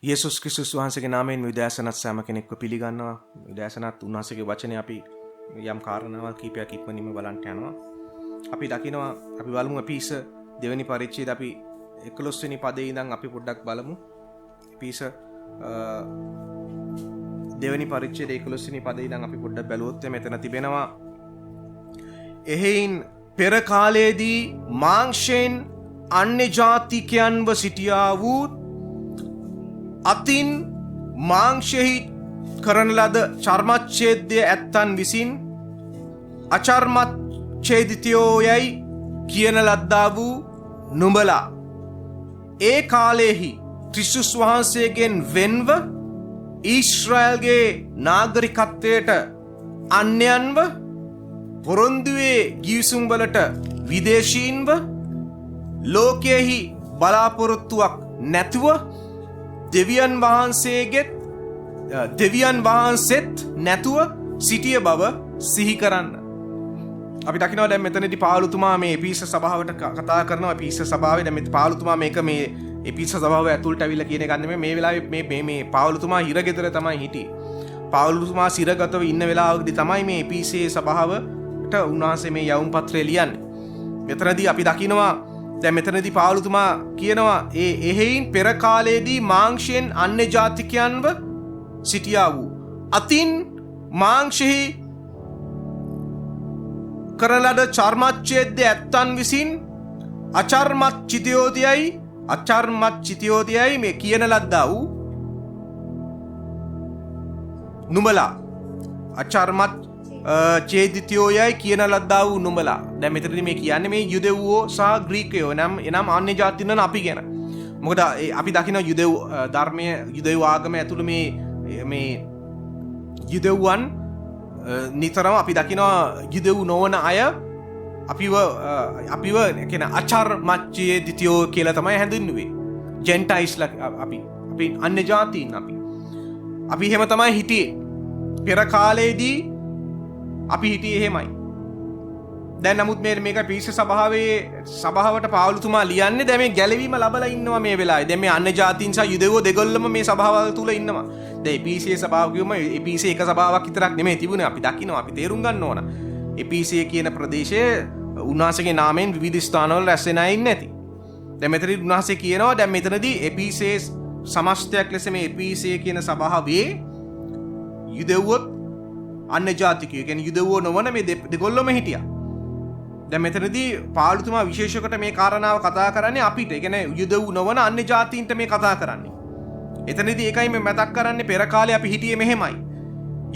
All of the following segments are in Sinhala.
යේසුස් ක්‍රිස්තුස් වහන්සේගේ නාමයෙන් උදෑසනත් සෑම කෙනෙක්ව පිළිගන්නවා. උදෑසනත් උන්වහන්සේගේ වචනේ අපි යම් කාරණාවල් කීපයක් ඉක්මනින්ම බලන්න යනවා. අපි දකිනවා, අපි බලමු එපීස දෙවෙනි පරිච්ඡේද අපි 11 වෙනි පදේ ඉඳන් අපි පොඩ්ඩක් බලමු. එපීස දෙවෙනි පරිච්ඡේද 11 වෙනි පදේ ඉඳන් අපි පොඩ්ඩක් බැලුවොත් මෙතන තිබෙනවා, එහෙයින් පෙර කාලයේදී මාංශයෙන් අන්‍ය ජාතිකයන්ව සිටියා වූ අතින් මාංශෙහි කරන ලද චර්මච්ඡේදය ඇත්තන් විසින් අචර්මච්ඡේදිතයෝ යයි කියන ලද්දා වූ නුඹලා ඒ කාලයේහි ක්‍රිස්තුස් වහන්සේගෙන් වෙන්ව ඊශ්‍රායල්ගේ නාගරිකත්වයට අන්‍යයන්ව පොරොන්දුවේ ගිවිසුම් වලට විදේශීන්ව ලෝකයෙහි බලාපොරොත්තුවක් නැතුව දෙවියන් වහන්සේගෙත් දෙවියන් වහන්සේත් නැතුව සිටිය බව සිහි කරන්න. අපි දකිනවා දැන් මෙතනදී පාවුලුතුමා මේ එපීස සභාවට කතා කරනවා. එපීස සභාවේ දැන් මේ පාවුලුතුමා මේක මේ එපීස සභාව ඇතුළට ඇවිල්ලා කියන එකක් නෙමෙයි. මේ වෙලාවේ මේ මේ මේ පාවුලුතුමා හිරගෙදර තමයි හිටියේ. පාවුලුතුමා සිරගතව ඉන්න වෙලාවකදී තමයි මේ එපීසයේ සභාවට උන්වහන්සේ මේ යවුම් පත්‍රය ලියන්නේ. මෙතනදී අපි දකිනවා දැන් මෙතනදී පාවුලුතුමා කියනවා ඒ එහෙයින් පෙර කාලයේදී මාංශයෙන් අන්‍ය ජාතිකයන්ව සිටියා වූ අතින් මාංශෙහි කරන ලද චර්මච්ඡේදය ඇත්තන් විසින් අචර්මච්ඡිතයෝදයයි මේ කියන ලද්දා වූ නුඹලා අචර්මත් ඡේදිතයෝ යයි කියන ලද්දා වූ නුඹලා. දැන් මෙතනදී මේ කියන්නේ මේ යුදෙව්වෝ සහ ග්‍රීකයෝ නම් එනම් අන්‍ය ජාතින් වන අපි ගැන. මොකද අපි දකින යුදෙව් ධර්මය, යුදෙව් ආගම ඇතුළු මේ මේ යුදෙව්වන් නිතරම අපි දකිනවා යුදෙව් නොවන අය අපිව අපිව කියන අචර්මච්ඡේදිතයෝ කියලා තමයි හැඳින්වුවේ. ජෙන්ටයිස්ලා අපි අපි අන්‍ය ජාතීන් අපි. අපි එහෙම තමයි හිටියේ. පෙර කාලයේදී අපි හිටියේ එහෙමයි. දැන් නමුත් මේ මේක පීස සභාවේ සභාවට පාවුලුතුමා ලියන්නේ දැන් මේ ගැලවීම ලබලා ඉන්නවා මේ වෙලාවේ. දැන් මේ අන්‍ය ජාතීන් සහ යුදෙව්වෝ දෙගොල්ලම මේ සභාවල් තුල ඉන්නවා. දැන් එපීසියේ සභාව කිව්වම එපීසියේ එක සභාවක් විතරක් නෙමෙයි තිබුණේ. අපි දකිනවා, අපි තේරුම් ගන්න ඕන. එපීසිය කියන ප්‍රදේශයේ උන්වහන්සේගේ නාමයෙන් විවිධ ස්ථානවල රැස් වෙන අය ඉන්නේ නැති. දැන් මෙතනදී උන්වහන්සේ කියනවා දැන් මෙතනදී එපීසියේ සමස්තයක් ලෙස මේ එපීසිය කියන සභාවේ යුදෙව්වොත් අන්‍ය ජාතිකයෝ, කියන්නේ යුදෙව්වෝ නොවන මේ දෙගොල්ලොම හිටියා. දැන් මෙතනදී පාවුලුතුමා විශේෂ කොට මේ කාරණාව කතා කරන්නේ අපිට. ඒ කියන්නේ යුදෙව් නොවන අන්‍ය ජාතීන්ට මේ කතා කරන්නේ. එතනදී ඒකයි මේ මතක් කරන්නේ පෙර කාලේ අපි හිටියේ මෙහෙමයි.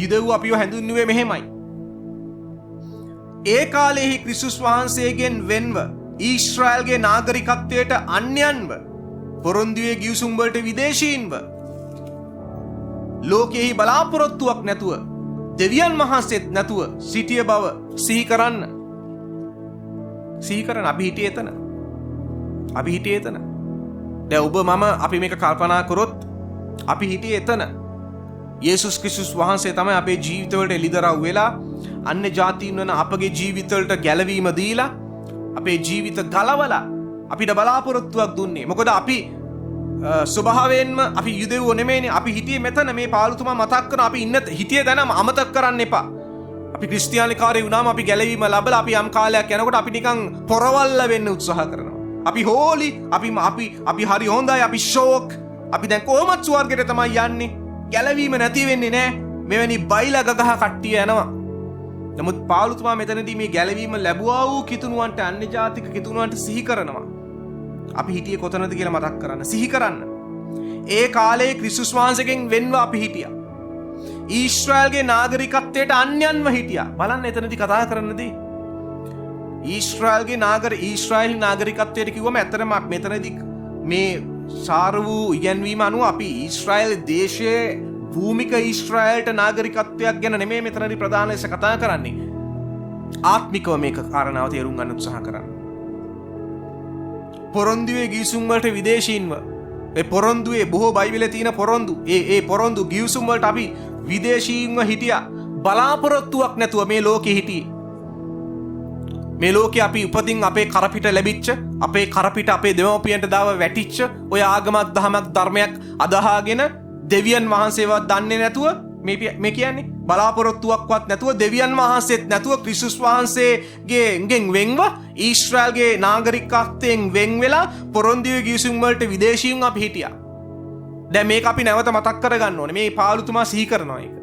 යුදෙව් අපිව හැඳින්වුවේ මෙහෙමයි. ඒ කාලෙහි ක්‍රිස්තුස් වහන්සේගෙන් වෙන්ව ඊශ්‍රායල්ගේ නාගරිකත්වයට අන්‍යයන්ව පොරොන්දුවේ ගිවිසුම් වලට විදේශීන්ව ලෝකෙහි බලාපොරොත්තුවක් නැතුව දෙවියන් වහන්සේත් නැතුව සිටිය බව සිහි කරන්න. සිහි කරන්න. අපි හිටියේ එතන. අපි හිටියේ එතන. දැන් ඔබ මම අපි මේක කල්පනා කරොත් අපි හිටියේ එතන. යේසුස් ක්‍රිස්තුස් වහන්සේ තමයි අපේ ජීවිතවලට එළිදරව් වෙලා අන්‍ය ජාතීන් වන අපගේ ජීවිතවලට ගැලවීම දීලා අපේ ජීවිත ගලවලා අපිට බලාපොරොත්තුවක් දුන්නේ. මොකද අපි ස්වභාවයෙන්ම අපි යුදෙව්වෝ නෙමෙයිනේ. අපි හිටියේ මෙතන. මේ පාවුලුතුමා මතක් කරන අපි ඉන්න හිටියේ තැන අමතක කරන්න එපා. අපි ක්‍රිස්තියානිකාරයෝ වුණාම අපි ගැලවීම ලැබලා අපි යම් කාලයක් යනකොට අපි නිකන් පොරවල්ල වෙන්න උත්සාහ කරනවා. අපි හෝලි, අපි අපි අපි හරි හොඳයි, අපි ෂෝක්, අපි දැන් කොහොමත් ස්වර්ගයට තමයි යන්නේ. ගැලවීම නැති වෙන්නේ නෑ. මෙවැනි බයිලා ගගහ කට්ටිය යනවා. නමුත් පාවුලුතුමා මෙතනදී මේ ගැලවීම ලැබුවා වූ කිතුණුවන්ට, අන්‍ය ජාතික කිතුණුවන්ට සිහි කරනවා. අපි හිටියේ කොතනද කියලා මතක් කරන්න, සිහි කරන්න. ඒ කාලේ ක්‍රිස්තුස් වහන්සේගෙන් වෙන්ව අපි හිටියා. ඊශ්‍රායල්ගේ නාගරිකත්වයට අන්‍යයන්ව හිටියා. බලන්න එතනදී කතා කරන දේ. ඊශ්‍රායල්ගේ ඊශ්‍රායල් නාගරිකත්වයට කිව්වම ඇත්තටම මෙතනදී මේ සාර වූ ඉගැන්වීම අනුව අපි ඊශ්‍රායල් දේශයේ භූමික ඊශ්‍රායල්ට නාගරිකත්වයක් ගැන නෙමෙයි මෙතනදී ප්‍රධාන ලෙස කතා කරන්නේ. ආත්මිකව මේක කාරණාව තේරුම් ගන්න උත්සාහ කරන්න. පොරොන්දුවේ ගිවිසුම් වලට විදේශීන්ව, ඒ පොරොන්දුවේ බොහෝ බයිබලයේ තියෙන පොරොන්දු, ඒ ඒ පොරොන්දු ගිවිසුම් වලට අපි විදේශීන්ව හිටියා. බලාපොරොත්තුවක් නැතුව මේ ලෝකෙ හිටියේ. මේ ලෝකේ අපි උපතින් අපේ කරපිට ලැබිච්ච, අපේ කරපිට අපේ දෙමව්පියන්ට දාව වැටිච්ච ඔය ආගමක් දහමක් ධර්මයක් අදහාගෙන දෙවියන් වහන්සේවත් දන්නේ නැතුව, මේ කියන්නේ බලාපොරොත්තුවක්වත් නැතුව, දෙවියන් වහන්සේත් නැතුව, ක්‍රිස්තුස් වහන්සේගෙන් වෙන්ව, ඊශ්‍රායල්ගේ නාගරිකත්වයෙන් වෙන් වෙලා පොරොන්දුවේ ගිවිසුම් වලට විදේශීන් අපි හිටියා. දැන් මේක අපි නැවත මතක් කරගන්න ඕනේ. මේ පාවුලුතුමා සිහි කරනවා ඒක.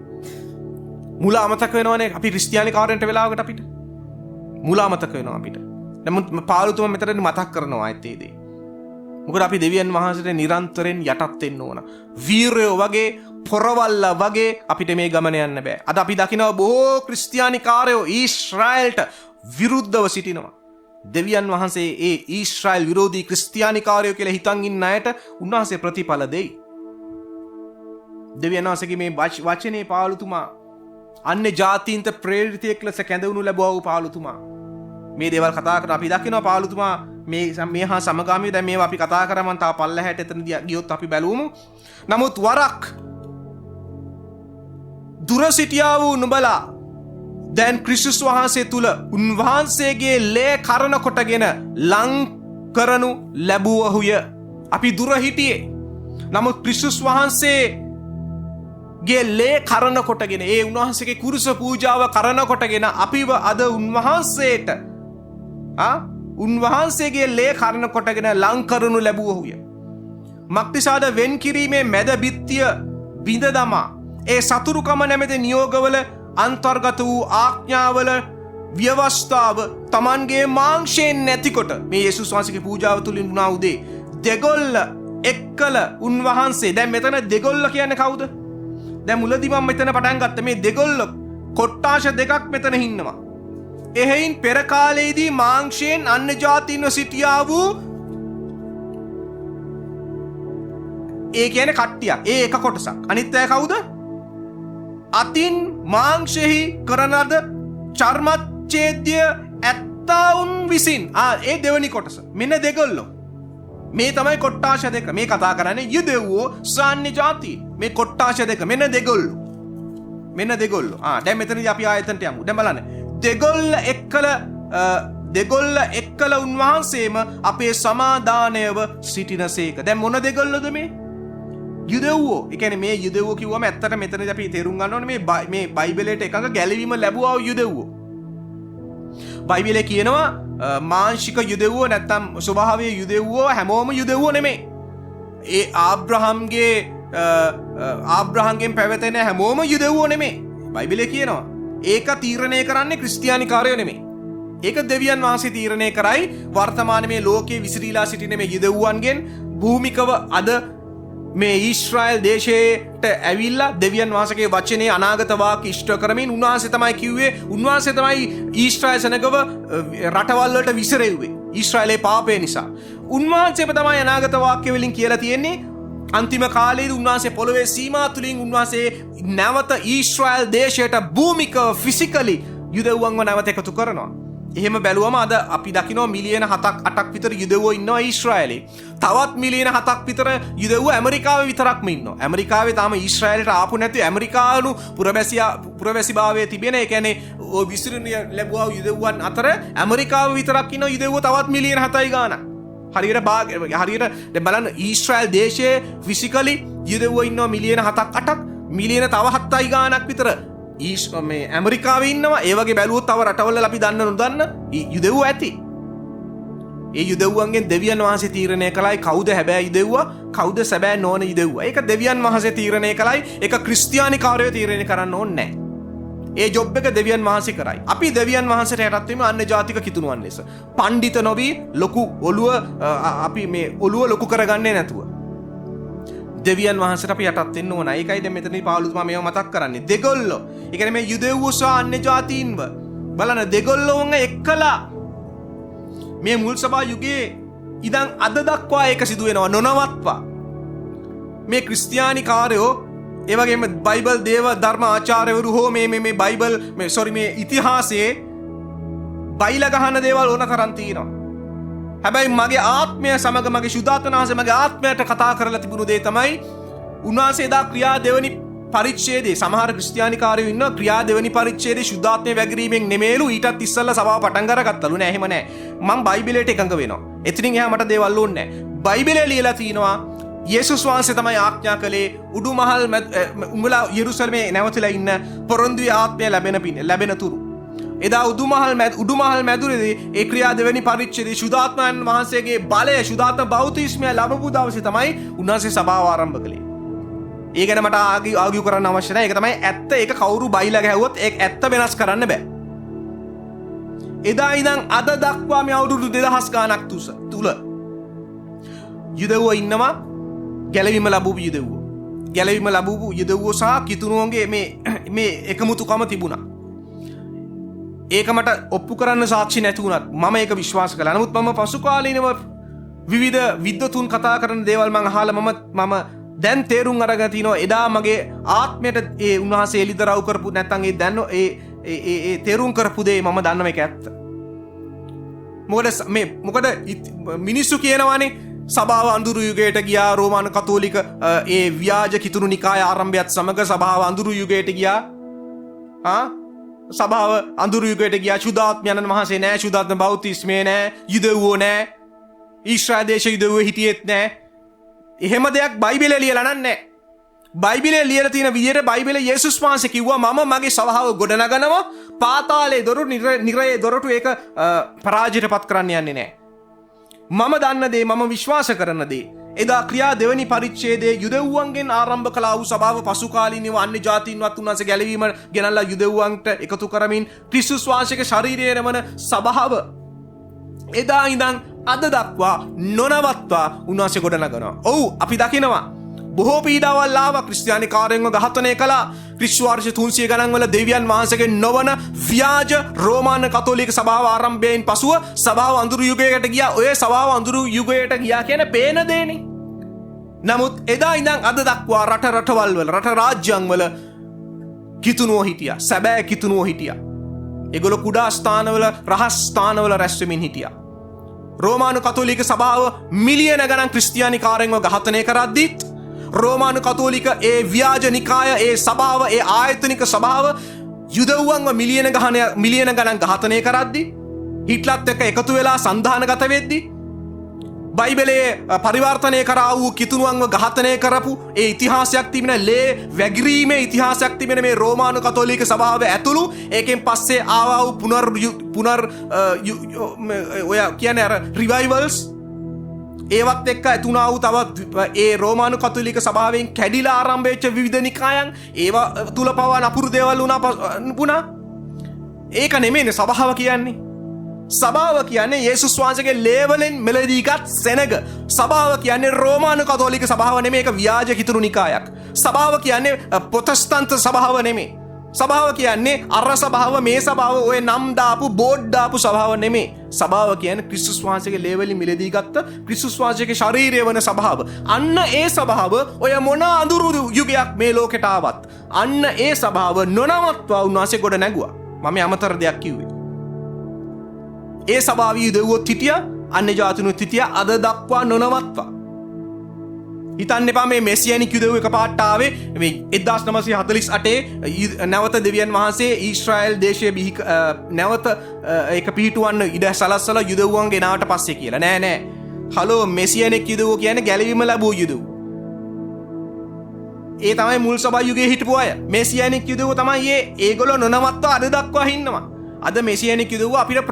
මුල අමතක වෙනවනේ අපි ක්‍රිස්තියානි කාරයන්ට වෙලාවකට අපිට. මුල අමතක වෙනවා අපිට. නමුත් පාවුලුතුමා මෙතනදී මතක් කරනවා ආයෙත් ඒ දේ. මොකද අපි දෙවියන් වහන්සේට නිරන්තරයෙන් යටත් වෙන්න ඕන. වීරයෝ වගේ, පොරවල්ලා වගේ අපිට මේ ගමන යන්න බෑ. අද අපි දකිනවා බොහෝ ක්‍රිස්තියානි කාරයෝ ඊශ්‍රායල්ට විරුද්ධව සිටිනවා. දෙවියන් වහන්සේ ඒ ඊශ්‍රායල් විරෝධී ක්‍රිස්තියානි කාරයෝ කියලා හිතන් ඉන්න අයට උන්වහන්සේ ප්‍රතිඵල දෙයි. දෙවියන් වහන්සේගේ මේ වචනේ පාවුලුතුමා අන්‍ය ජාතීන්ට ප්‍රේරිතයෙක් ලෙස කැඳවනු ලැබුවා වූ පාවුලුතුමා මේ දේවල් කතා කරන අපි දකිනවා පාවුලුතුමා මේ හා සමගාමීව දැන් මේවා අපි කතා කරා. මං තව පල්ලහැට එතනදී ගියොත් අපි බැලුවමු. නමුත් වරක් දුර සිටියා වූ නුඹලා දැන් ක්‍රිස්තුස් වහන්සේ තුල උන්වහන්සේගේ ලේ කරන කොටගෙන ලං කරනු ලැබුවහුය. අපි දුර හිටියේ. නමුත් ක්‍රිස්තුස් වහන්සේගේ ලේ කරන කොටගෙන, ඒ උන්වහන්සේගේ කුරුස පූජාව කරන කොටගෙන අපිව අද උන්වහන්සේට උන්වහන්සේගේ ලේ කරන කොටගෙන ලං කරනු ලැබුවහුය. මක්නිසාද වෙන් කිරීමේ මැද බිත්තිය බිඳ දමා ඒ සතුරුකම නැමැති නියෝගවල අන්තර්ගත වූ ආඥාවල ව්‍යවස්ථාව තමන්ගේ මාංශයෙන් නැතිකොට මේ යේසුස් වහන්සේගේ පූජාව තුලින් වුණා උදේ දෙගොල්ල එක්කල උන්වහන්සේ. දැන් මෙතන දෙගොල්ල කියන්නේ කවුද? දැන් මුලදී මම මෙතන පටන් ගත්ත මේ දෙගොල්ල කොට්ටාශ දෙකක් මෙතන ඉන්නවා. එහෙයින් පෙර කාලයේදී මාංශයෙන් අන්‍ය ජාතීන්ව සිටියා වූ, ඒ කියන්නේ කට්ටියක්, ඒ එක කොටසක්. අනිත් අය කවුද? අතින් මාංශෙහි කරන ලද චර්මච්ඡේද්‍ය ඇත්තාවුන් විසින්. ඒ දෙවනි කොටස. මෙන්න දෙගොල්ලෝ. මේ තමයි කොට්ටාශ දෙක. මේ කතා කරන්නේ යුදෙව්වෝ සාන්‍ය ජාතීන්. මේ කොට්ටාශ දෙක. මෙන්න දෙගොල්ලෝ. මෙන්න දෙගොල්ලෝ. දැන් මෙතනදී අපි ආයතනට යමු. දැන් බලන්න. දෙගොල්ල එක්කල උන්වහන්සේම අපේ සමාදානයව සිටිනසේක. දැන් මොන දෙගොල්ලොද මේ? යුදෙව්වෝ. ඒ කියන්නේ මේ යුදෙව්වෝ කිව්වම ඇත්තට මෙතනදී අපි තේරුම් ගන්න ඕනේ මේ මේ බයිබලයට එකඟ ගැලවීම ලැබුවා වූ යුදෙව්වෝ. බයිබලයේ කියනවා මාංශික යුදෙව්වෝ නැත්තම් ස්වභාවයේ යුදෙව්වෝ හැමෝම යුදෙව්වෝ නෙමෙයි. ඒ ආබ්‍රහම්ගෙන් පැවතෙන හැමෝම යුදෙව්වෝ නෙමෙයි. බයිබලයේ කියනවා. ඒක තීරණය කරන්නේ ක්‍රිස්තියානි කාරයෝ නෙමෙයි. ඒක දෙවියන් වහන්සේ තීරණය කරයි. වර්තමාන මේ ලෝකයේ විසිරීලා සිටින මේ යුදෙව්වන්ගෙන් භූමිකව අද මේ ඊශ්‍රායල් දේශයට ඇවිල්ලා දෙවියන් වහන්සේගේ වචනේ අනාගත වාක්‍ය ඉෂ්ට කරමින් උන්වහන්සේ තමයි කිව්වේ, උන්වහන්සේ තමයි ඊශ්‍රායල් සෙනගව රටවල් වලට විසිරෙව්වේ ඊශ්‍රායලයේ පාපය නිසා. උන්වහන්සේම තමයි අනාගත වාක්‍ය වලින් කියලා තියෙන්නේ අන්තිම කාලයේදී උන්වහන්සේ පොළොවේ සීමා තුලින් උන්වහන්සේ නැවත ඊශ්‍රායල් දේශයට භූමිකව ෆිසිකලි යුදෙව්වන්ව නැවත එකතු කරනවා. එහෙම බැලුවම අද අපි දකිනවා මිලියන 7ක් 8ක් විතර යුදෙව්වෝ ඉන්නවා ඊශ්‍රායලේ. තවත් මිලියන 7ක් විතර යුදෙව්වෝ ඇමරිකාවේ විතරක්ම ඉන්නවා. ඇමරිකාවේ තාම ඊශ්‍රායලට ආපු නැති ඇමරිකානු පුරවැසිභාවයේ තිබෙන, ඒ කියන්නේ ඔය විසිරුණු ලැබුවා යුදෙව්වන් අතර ඇමරිකාවේ විතරක් ඉන්න යුදෙව්වෝ තවත් මිලියන 7යි ගාණක්. හරියට දැන් බලන්න ඊශ්‍රායල් දේශයේ ෆිසිකලි යුදෙව්වෝ ඉන්නවා මිලියන 7ක් 8ක්, මිලියන තව 7යි ගාණක් විතර මේ ඇමරිකාවේ ඉන්නවා. ඒ වගේ බැලුවොත් තව රටවල් වල අපි දන්න නොදන්න යුදෙව්වෝ ඇති. ඒ යුදෙව්වන්ගෙන් දෙවියන් වහන්සේ තීරණය කළයි කවුද හැබෑ යුදෙව්වා, කවුද සැබෑ නොවන යුදෙව්වා. ඒක දෙවියන් වහන්සේ තීරණය කළයි. ඒක ක්‍රිස්තියානි කාර්යය තීරණය කරන්න ඕනේ නැහැ. ඒ ජොබ් එක දෙවියන් වහන්සේ කරයි. අපි දෙවියන් වහන්සේට යටත් වීම අන්‍ය ජාතික කිතුණුවන් ලෙස. පණ්ඩිත නොවි ලොකු ඔළුව අපි මේ ඔළුව ලොකු කරගන්නේ නැතුව දෙවියන් වහන්සේට අපි යටත් වෙන්න ඕන. ඒකයි දැන් මෙතනදී පාවුලුතුමා මේව මතක් කරන්නේ. දෙගොල්ලෝ. ඒ කියන්නේ මේ යුදෙව්වෝ සහ අන්‍ය ජාතීන්ව බලන්න දෙගොල්ලෝන් එක්කලා මේ මුල් සභා යුගයේ ඉඳන් අද දක්වා ඒක සිදු වෙනවා නොනවත්වා. මේ ක්‍රිස්තියානි කාරයෝ ඒ වගේම බයිබල් දේව ධර්ම ආචාර්යවරු හෝ මේ මේ මේ බයිබල් මේ සෝරි මේ ඉතිහාසයේ බයිලා ගහන දේවල් ඕන තරම් තියෙනවා. හැබැයි මගේ ආත්මය සමග මගේ ශුද්ධාත්මන් වහන්සේ මගේ ආත්මයට කතා කරලා තිබුණු දේ තමයි උන්වහන්සේ දා ක්‍රියා දෙවනි පරිච්ඡේදයේ සමහර ක්‍රිස්තියානිකාරයෝ ඉන්නවා ක්‍රියා දෙවෙනි පරිච්ඡේදයේ ශුද්ධාත්මය වැගිරීමෙන් නෙමේලු, ඊටත් ඉස්සෙල්ලා සභාව පටන් අරගත්තලු. නෑ, එහෙම නෑ. මං බයිබලයට එකඟ වෙනවා. එතනින් එහා මට දේවල් ඕනේ නෑ. බයිබලයේ ලියලා තිනවා යේසුස් වහන්සේ තමයි ආඥා කළේ උඩුමහල් උඹලා යෙරුසලමේ නැවතිලා ඉන්න පොරොන්දුවේ ආත්මය ලැබෙන තුරු. එදා උඩුමහල් මැදුරේදී ඒ ක්‍රියා දෙවෙනි පරිච්ඡේදයේ ශුද්ධාත්මයන් වහන්සේගේ බලය, ශුද්ධාත්ම බෞතිස්මය ලැබපු දවසේ තමයි උන්වහන්සේ සභාව ආරම්භ කළේ. ඒ ගැන මට ආගියු කරන්න අවශ්‍ය නැහැ. ඒක තමයි ඇත්ත. ඒක කවුරු බයිලා ගැහුවොත් ඒක ඇත්ත වෙනස් කරන්න බෑ. එදා ඉඳන් අද දක්වා මේ අවුරුදු 2000 ගාණක් තුල යුදෙව්වෝ ඉන්නවා, ගැලවීම ලැබූ යුදෙව්වෝ. ගැලවීම ලැබූ යුදෙව්වෝ සහ කිතුණුවන්ගේ මේ එකමුතුකම තිබුණා. ඒක මට ඔප්පු කරන්න සාක්ෂි නැති වුණත් මම ඒක විශ්වාස කළා. නමුත් මම පසු කාලීනව විවිධ විද්වතුන් කතා කරන දේවල් මං අහලා මම දැන් තේරුම් අරගෙන තිනවා එදා මගේ ආත්මයට ඒ උන්වහන්සේ එළිදරව් කරපු නැත්නම් ඒ දැන් ඒ ඒ ඒ තේරුම් කරපු දේ මම දන්නවා ඒක ඇත්ත. මොකද මිනිස්සු කියනවානේ සභාව අඳුරු යුගයට ගියා, රෝමානු කතෝලික ඒ ව්‍යාජ කිතුණු නිකාය ආරම්භයත් සමග සභාව අඳුරු යුගයට ගියා. සභාව අඳුරු යුගයට ගියා, ශුද්ධාත්මයන්න් වහන්සේ නෑ, ශුද්ධාත්ම බෞතිස්මය නෑ, යුදෙව්වෝ නෑ, ඊශ්‍රායල් දේශ යුදෙව්වෝ හිටියෙත් නෑ. එහෙම දෙයක් බයිබලේ ලියලා නෑ. බයිබලේ ලියලා තියෙන විදියට බයිබලේ යේසුස් වහන්සේ කිව්වා මම මගේ සභාව ගොඩනගනවා, පාතාලයේ දොරටු නිරයේ දොරටු ඒක පරාජයටපත් කරන්න යන්නේ නෑ. මම දන්න දේ, මම විශ්වාස කරන දේ, එදා ක්‍රියා දෙවනි පරිච්ඡේදයේ යුදෙව්වන්ගෙන් ආරම්භ කළා වූ සභාව පසු කාලීනව අන්‍ය ජාතීන්වත් උන්වහන්සේ ගැලවීම ගෙනල්ලා යුදෙව්වන්ට එකතු කරමින් ක්‍රිස්තුස් වහන්සේගේ ශරීරය වන සභාව එදා ඉඳන් අද දක්වා නොනවත්වා උන්වහන්සේ ගොඩනගනවා. ඔව්, අපි දකිනවා බොහෝ පීඩාවල් ආවා, ක්‍රිස්තියානි කාරයන්ව ඝාතනය කළා. ක්‍රිස්තු වර්ෂ 300 ගණන් වල දෙවියන් වහන්සේගේ නොවන ව්‍යාජ රෝමාන කතෝලික සභාව ආරම්භයෙන් පසුව සභාව අඳුරු යුගයකට ගියා. ඔය සභාව අඳුරු යුගයට ගියා කියන පේන දේනේ. නමුත් එදා ඉඳන් අද දක්වා රට රටවල් වල, රට රාජ්‍යයන් වල කිතුණුවෝ හිටියා, සැබෑ කිතුණුවෝ හිටියා. ඒගොල්ලෝ කුඩා ස්ථානවල, රහස් ස්ථානවල රැස් වෙමින් හිටියා. රෝමානු කතෝලික සභාව මිලියන ගණන් ක්‍රිස්තියානි කාරයන්ව ඝාතනය කරද්දීත් රෝමානු කතෝලික ඒ ව්‍යාජ නිකාය, ඒ සභාව, ඒ ආයතනික සභාව යුදෙව්වන්ව මිලියන ගණන් ඝාතනය කරද්දි, හිට්ලත් එක්ක එකතු වෙලා සන්ධානගත වෙද්දි, බයිබලයේ පරිවර්තනය කරා වූ කිතුණුවන්ව ඝාතනය කරපු ඒ ඉතිහාසයක් තිබෙන, ලේ වැගිරීමේ ඉතිහාසයක් තිබෙන මේ රෝමානු කතෝලික සභාව ඇතුළු ඒකෙන් පස්සේ ආවා වූ පුනර් ඔය කියන්නේ අර රිවයිවල්ස් ඒවත් එක්ක ඇතුණා වූ තවත් ඒ රෝමානු කතෝලික සභාවෙන් කැඩිලා ආරම්භ වෙච්ච විවිධ නිකායන් ඒවා තුල පවා නපුරු දේවල් වුණා. ඒක නෙමෙයිනේ සභාව කියන්නේ. සභාව කියන්නේ යේසුස් වහන්සේගේ ලේවලින් මෙලදීගත් සෙනග. සභාව කියන්නේ රෝමානු කතෝලික සභාව නෙමෙයි, ඒක ව්‍යාජ කිතුණු නිකායක්. සභාව කියන්නේ ප්‍රොටෙස්ටන්ත සභාව නෙමෙයි. සභාව කියන්නේ අර සභාව මේ සභාව ඔය නම් දාපු බෝඩ් දාපු සභාව නෙමෙයි. සභාව කියන්නේ ක්‍රිස්තුස් වහන්සේගේ ලේවලින් මිලදී ගත්ත ක්‍රිස්තුස් වහන්සේගේ ශරීරය වන සභාව. අන්න ඒ සභාව ඔය මොන අඳුරු යුගයක් මේ ලෝකෙට ආවත් අන්න ඒ සභාව නොනවත්වා උන්වහන්සේ ගොඩ නැගුවා. මම අමතර දෙයක් කිව්වේ. ඒ සභාවේ යුදෙව්වොත් හිටියා, අන්‍ය ජාතිනුත් හිටියා, අද දක්වා නොනවත්වා. හිතන්න එපා මේ මෙසියනික් යුදෙව් එකපාරට ආවේ මේ 1948 නැවත දෙවියන් වහන්සේ ඊශ්‍රායල් දේශය නැවත ඒක පිහිටුවන්න ඉඩ සලස්සලා යුදෙව්වන් ගෙනාවට පස්සේ කියලා. නෑ නෑ. හලෝ, මෙසියනික් යුදෙව්වෝ කියන්නේ ගැලවීම ලැබුව යුදෙව්. ඒ තමයි මුල් සභා යුගයේ හිටපු අය. මෙසියනික් යුදෙව්වෝ තමයි ඒගොල්ලෝ නොනවත්වා අද දක්වා ඉන්නවා. අද මෙසියනික් යුදෙව්වෝ අපිට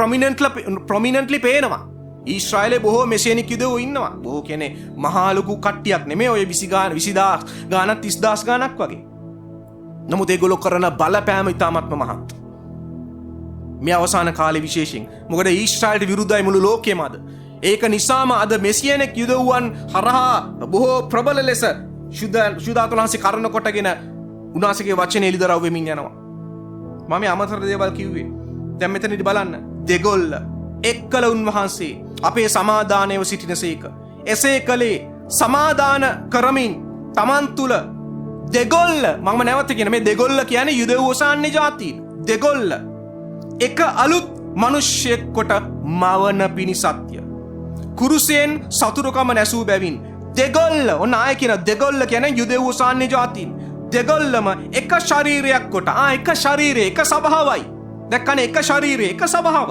ප්‍රොමිනන්ට්ලි පේනවා. ඊශ්‍රායලේ බොහෝ මෙසියනික් යුදෙව්වෝ ඉන්නවා. බොහෝ කියන්නේ මහා ලොකු කට්ටියක් නෙමෙයි, ඔය 20 ගාන, 20000 ගානක්, 30000 ගානක් වගේ. නමුත් ඒගොල්ලෝ කරන බලපෑම ඉතාමත්ම මහත්. මේ අවසාන කාලේ විශේෂයෙන්. මොකද ඊශ්‍රායලට විරුද්ධයි මුළු ලෝකෙම අද. ඒක නිසාම අද මෙසියනික් යුදෙව්වන් හරහා බොහෝ ප්‍රබල ලෙස ශුද්ධාත්ම වහන්සේ කරන කොටගෙන උන්වහන්සේගේ වචනේ එළිදරව් වෙමින් යනවා. මම මේ අමතර දේවල් කිව්වේ. දැන් මෙතනදි බලන්න, දෙගොල්ල එක්කල උන්වහන්සේ අපේ සමාදානයව සිටිනසේක. එසේ කළේ සමාදාන කරමින් තමන් තුළ දෙගොල්ල, මම නැවත කියන මේ දෙගොල්ල කියන්නේ යුදෙව් සහ අන්‍ය ජාතීන්. දෙගොල්ල එක අලුත් මිනිස්සෙක් කොට මවන පිණිසත්ය. කුරුසයෙන් සතුරුකම නැසූ බැවින් දෙගොල්ල, ඔන්න ආය කියන දෙගොල්ල කියන්නේ යුදෙව් සහ අන්‍ය ජාතීන්. දෙගොල්ලම එක ශරීරයක් කොට. එක ශරීරය, එක සභාවයි. දැක්කනේ, එක ශරීරය, එක සභාව.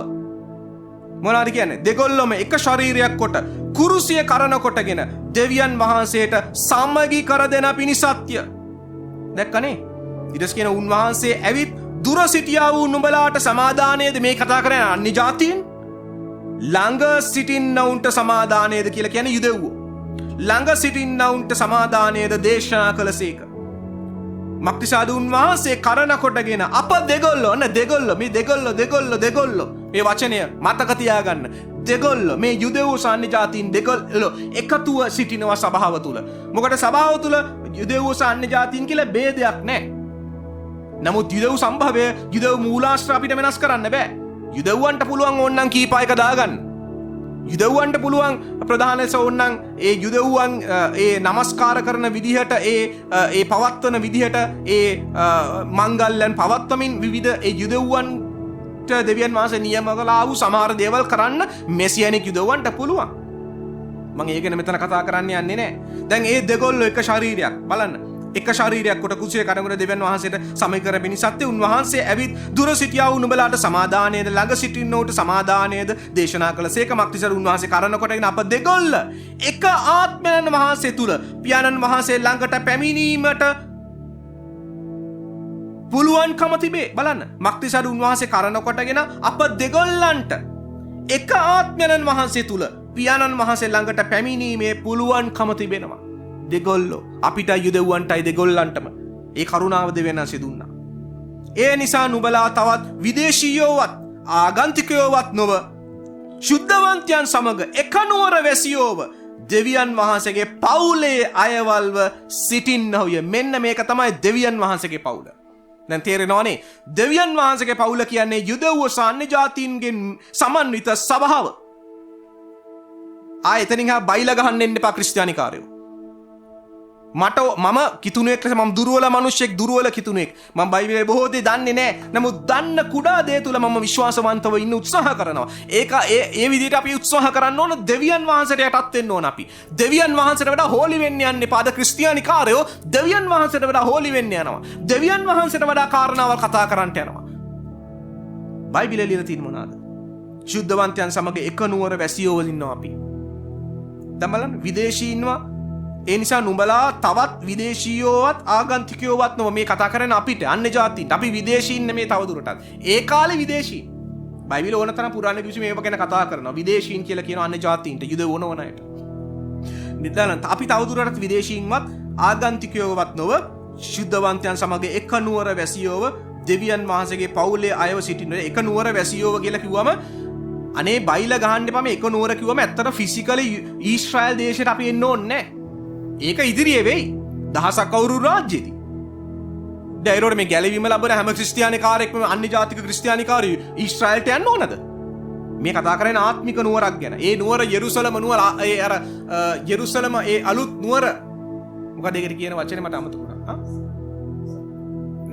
මොනවාද කියන්නේ? දෙගොල්ලම එක ශරීරයක් කොට කුරුසිය කරන කොටගෙන දෙවියන් වහන්සේට සමගි කර දෙන පිණිසත්ය. දැක්කනේ? ඊට පස්සේ කියන උන්වහන්සේ ඇවිත් දුර සිටියා වූ නුඹලාට සමාදානයේද, මේ කතා කරන්නේ අන්‍ය ජාතීන්, ළඟ සිටින්නවුන්ට සමාදානයේද කියලා කියන්නේ යුදෙව්වෝ. ළඟ සිටින්නවුන්ට සමාදානයේද දේශනා කළසේක. මක්නිසාද උන්වහන්සේ කරන කොටගෙන අප දෙගොල්ලෝ, ඔන්න දෙගොල්ලෝ, මේ දෙගොල්ලෝ, දෙගොල්ලෝ, දෙගොල්ලෝ, මේ වචනය මතක තියාගන්න. දෙගොල්ලෝ, මේ යුදෙව් සාන්‍ය ජාතීන් දෙගොල්ලෝ එකතුව සිටිනවා සභාව තුල. මොකද සභාව තුල යුදෙව් සාන්‍ය ජාතීන් කියලා භේදයක් නැහැ. නමුත් යුදෙව් සම්භවය, යුදෙව් මූලාශ්‍ර අපිට වෙනස් කරන්න බෑ. යුදෙව්වන්ට පුළුවන් ඕන්නම් කීපායක දාගන්න. යුදෙව්වන්ට පුළුවන් ප්‍රධාන ලෙස ඕන්නම් ඒ යුදෙව්වන් ඒ නමස්කාර කරන විදිහට, ඒ ඒ පවත්වන විදිහට, ඒ මංගල්‍යයන් පවත්වමින් විවිධ ඒ යුදෙව්වන්ට දෙවියන් වහන්සේ නියම කළා වූ සමහර දේවල් කරන්න මෙසියනික් යුදෙව්වන්ට පුළුවන්. මම ඒ ගැන මෙතන කතා කරන්න යන්නේ නෑ. දැන් ඒ දෙගොල්ලෝ එක ශරීරයක්. බලන්න. එක ශරීරයක් කොට කුසිය කරගෙන දෙවියන් වහන්සේට සමය කර පිණිසත් උන්වහන්සේ ඇවිත් දුර සිටියා වූ නුඹලාට සමාදානයේද ළඟ සිටින්නෝට සමාදානයේද දේශනා කළසේක. මක්නිසාද උන්වහන්සේ කරන කොටගෙන අප දෙගොල්ල එක ආත්මයන් වහන්සේ තුල පියාණන් වහන්සේ ළඟට පැමිණීමට පුළුවන්කම තිබේ. බලන්න, මක්නිසාද උන්වහන්සේ කරන කොටගෙන අප දෙගොල්ලන්ට එක ආත්මයන් වහන්සේ තුල පියාණන් වහන්සේ ළඟට පැමිණීමේ පුළුවන්කම තිබෙනවා. දෙගොල්ලෝ අපිට යුදෙව්වන්ටයි දෙගොල්ලන්ටම ඒ කරුණාව දෙවියන් වහන්සේ දුන්නා. ඒ නිසා නුඹලා තවත් විදේශීයෝවත් ආගන්තුකයෝවත් නොව ශුද්ධවන්තයන් සමග එක නුවර වැසියෝව දෙවියන් වහන්සේගේ පවුලේ අයවල්ව සිටින්නහුය. මෙන්න මේක තමයි දෙවියන් වහන්සේගේ පවුල. දැන් තේරෙනවනේ, දෙවියන් වහන්සේගේ පවුල කියන්නේ යුදෙව්ව සාන්‍ය ජාතීන්ගෙන් සමන්විත සභාව. ආ එතනින් හා බයිලා ගහන්න එන්න එපා ක්‍රිස්තියානිකාරයෝ. මම කිතුණුවෙක් ලෙස, මම දුර්වල මිනිස්සෙක්, දුර්වල කිතුණුවෙක්. මම බයිබලයේ බොහෝ දේ දන්නේ නැහැ. නමුත් දන්න කුඩා දේ තුල මම විශ්වාසවන්තව ඉන්න උත්සාහ කරනවා. ඒක ඒ විදිහට අපි උත්සාහ කරන්න ඕන. දෙවියන් වහන්සේට යටත් වෙන්න ඕන අපි. දෙවියන් වහන්සේට වඩා හෝලි වෙන්න යන්න එපා. අද ක්‍රිස්තියානිකාරයෝ දෙවියන් වහන්සේට වඩා හෝලි වෙන්න යනවා. දෙවියන් වහන්සේට වඩා කාරණාවල් කතා කරන්නට යනවා. බයිබලයේ ලියලා තියෙන මොනවාද? ශුද්ධවන්තයන් සමග එක නුවර වැසියෝ ඉන්නවා අපි. දැන් බලන්න, විදේශී ඉන්නවා. ඒ නිසා නුඹලා තවත් විදේශීයෝවත් ආගන්තුකයෝවත් නොව. මේ කතා කරන්නේ අපිට, අන්‍ය ජාතීන්ට. අපි විදේශීන් නෙමේ තවදුරටත්. ඒ කාලේ විදේශීන්. බයිබලේ ඕන තරම් පුරාණ කිසි මේව ගැන කතා කරනවා. විදේශීන් කියලා කියනවා අන්‍ය ජාතීන්ට, යුදෙව් ඕන ඕන අයට. නිදාලන් අපි තවදුරටත් විදේශීන්වත් ආගන්තුකයෝවත් නොව ශුද්ධවන්තයන් සමග එක නුවර වැසියෝව දෙවියන් වහන්සේගේ පවුලේ අයව සිටින. එක නුවර වැසියෝව කියලා කිව්වම අනේ බයිලා ගහන්න එපා. මේ එක නුවර කිව්වම ඇත්තට ෆිසිකලි ඊශ්‍රායල් දේශයට අපි එන්න ඕනේ නෑ. ඒක ඉදිරියේ වෙයි. දහසක් අවුරුදු රාජ්‍යයේදී. දැන් ඒරෝට මේ ගැලවීම ලැබෙන හැම ක්‍රිස්තියානිකාරයෙක්ම අන්‍ය ජාතික ක්‍රිස්තියානිකාරයෝ ඊශ්‍රායල්ට යන්න ඕනද? මේ කතා කරන්නේ ආත්මික නුවරක් ගැන. ඒ නුවර යෙරුසලම නුවර, ඒ අර යෙරුසලම ඒ අලුත් නුවර. මොකද ඒකට කියන වචනේ මට අමතක වුණා.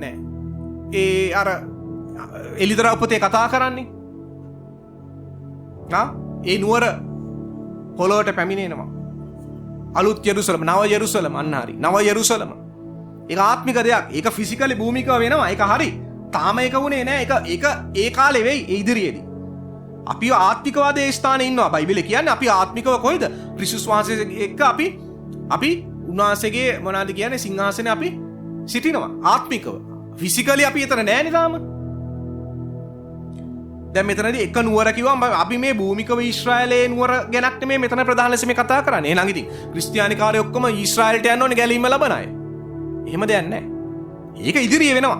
නෑ. ඒ අර එලිදරව් පොතේ කතා කරන්නේ. ඒ නුවර පොළොවට පැමිණෙනවා. අලුත් යෙරුසලම, නව යෙරුසලම, අන්න හරි. නව යෙරුසලම. ඒක ආත්මික දෙයක්. ඒක ෆිසිකලි භූමිකව වෙනවා. ඒක හරි. තාම ඒක වුණේ නෑ. ඒක ඒ කාලේ වෙයි, ඒ ඉදිරියේදී. අපි ආත්මිකවාද ඒ ස්ථානයේ ඉන්නවා. බයිබලේ කියන්නේ අපි ආත්මිකව කොහෙද? ක්‍රිස්තුස් වහන්සේ එක්ක අපි උන්වහන්සේගේ මොනවාද කියන්නේ සිංහාසනේ අපි සිටිනවා ආත්මිකව. ෆිසිකලි අපි එතන නෑනේ තාම. දැන් මෙතනදී එක නුවර කිව්වම අපි මේ භූමිකව ඊශ්‍රායලයේ නුවර ගැනක් නෙමෙයි මෙතන ප්‍රධාන ලෙස මේ කතා කරන්නේ. එහෙනම් ඉතින් ක්‍රිස්තියානිකාරයෝ ඔක්කොම ඊශ්‍රායලට යන්න ඕනේ ගැලීම ලබන අය. එහෙම දෙයක් නෑ. ඒක ඉදිරියේ වෙනවා.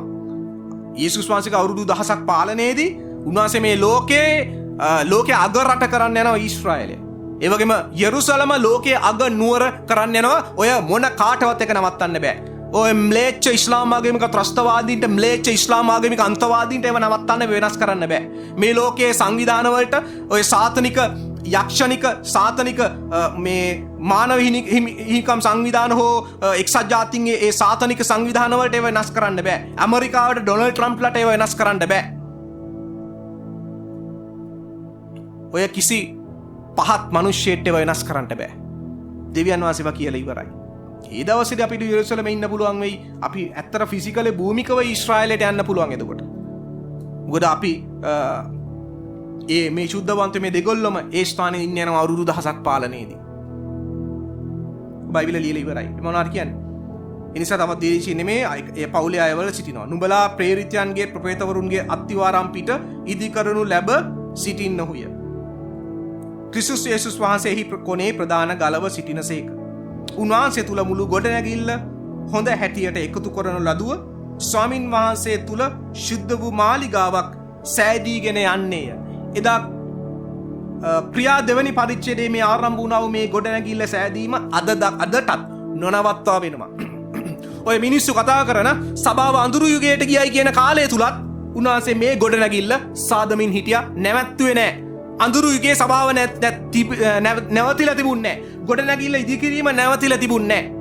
යේසුස් වහන්සේගේ අවුරුදු 1000ක් පාලනයේදී උන්වහන්සේ මේ ලෝකයේ අග රට කරන්න යනවා ඊශ්‍රායලය. ඒ වගේම යෙරුසලම ලෝකයේ අග නුවර කරන්න යනවා. ඔය මොන කාටවත් එක නවත්තන්න බෑ. ඔය ම්ලේච්ඡ ඉස්ලාම් ආගමික ත්‍රස්තවාදීන්ට, ම්ලේච්ඡ ඉස්ලාම් ආගමික අන්තවාදීන්ට ඒව නවත්තන්න වෙනස් කරන්න බෑ. මේ ලෝකයේ සංවිධාන වලට ඔය සාතනික, යක්ෂණික, සාතනික මේ මානව හිමිකම් සංවිධාන හෝ එක්සත් ජාතීන්ගේ ඒ සාතනික සංවිධාන වලට ඒව වෙනස් කරන්න බෑ. ඇමරිකාවට ඩොනල්ඩ් ට්‍රම්ප්ලට ඒව වෙනස් කරන්න බෑ. ඔය කිසි පහත් මිනිස්සෙක්ට ඒව වෙනස් කරන්න බෑ. දෙවියන් වහන්සේවා කියලා ඉවරයි. ඒ දවසේදී අපිට යෙරුසලමේ ඉන්න පුළුවන් වෙයි. අපි ඇත්තට ෆිසිකලි භූමිකව ඊශ්‍රායලයට යන්න පුළුවන් එතකොට. මොකද අපි ඒ මේ ශුද්ධවන්ත මේ දෙගොල්ලොම ඒ ස්ථානයේ ඉන්න යනවා අවුරුදු දහසක් පාලනයේදී. බයිබලය ලියලා ඉවරයි. මොනවද කියන්නේ? ඒ නිසා තවත් දේශී නෙමේ ඒ පවුලේ අයවල සිටිනවා. නුඹලා ප්‍රේරිතයන්ගේ ප්‍රපේතවරුන්ගේ අත්තිවාරම් පිට ඉදි කරනු ලැබ සිටින්නහුය. ක්‍රිස්තුස් යේසුස් වහන්සේ එහි කොනේ ප්‍රධාන ගලව සිටිනසේක. උන්වහන්සේ තුල මුළු ගොඩනැගිල්ල හොඳ හැටියට එකතු කරනු ලදුව ස්වාමින් වහන්සේ තුල ශුද්ධ වූ මාලිගාවක් සෑදීගෙන යන්නේය. එදා ක්‍රියා දෙවනි පරිච්ඡේදයේ මේ ආරම්භ වුණා වූ මේ ගොඩනැගිල්ල සෑදීම අදටත් නොනවත්වා වෙනවා. ඔය මිනිස්සු කතා කරන සභාව අඳුරු යුගයට ගියයි කියන කාලය තුලත් උන්වහන්සේ මේ ගොඩනැගිල්ල සාදමින් හිටියා, නැවැත්තුවේ නෑ. අඳුරු යුගයේ සභාව නැවතිලා තිබුණේ නෑ. ගොඩනැගිල්ල ඉදිකිරීම නැවතිලා තිබුණේ නෑ.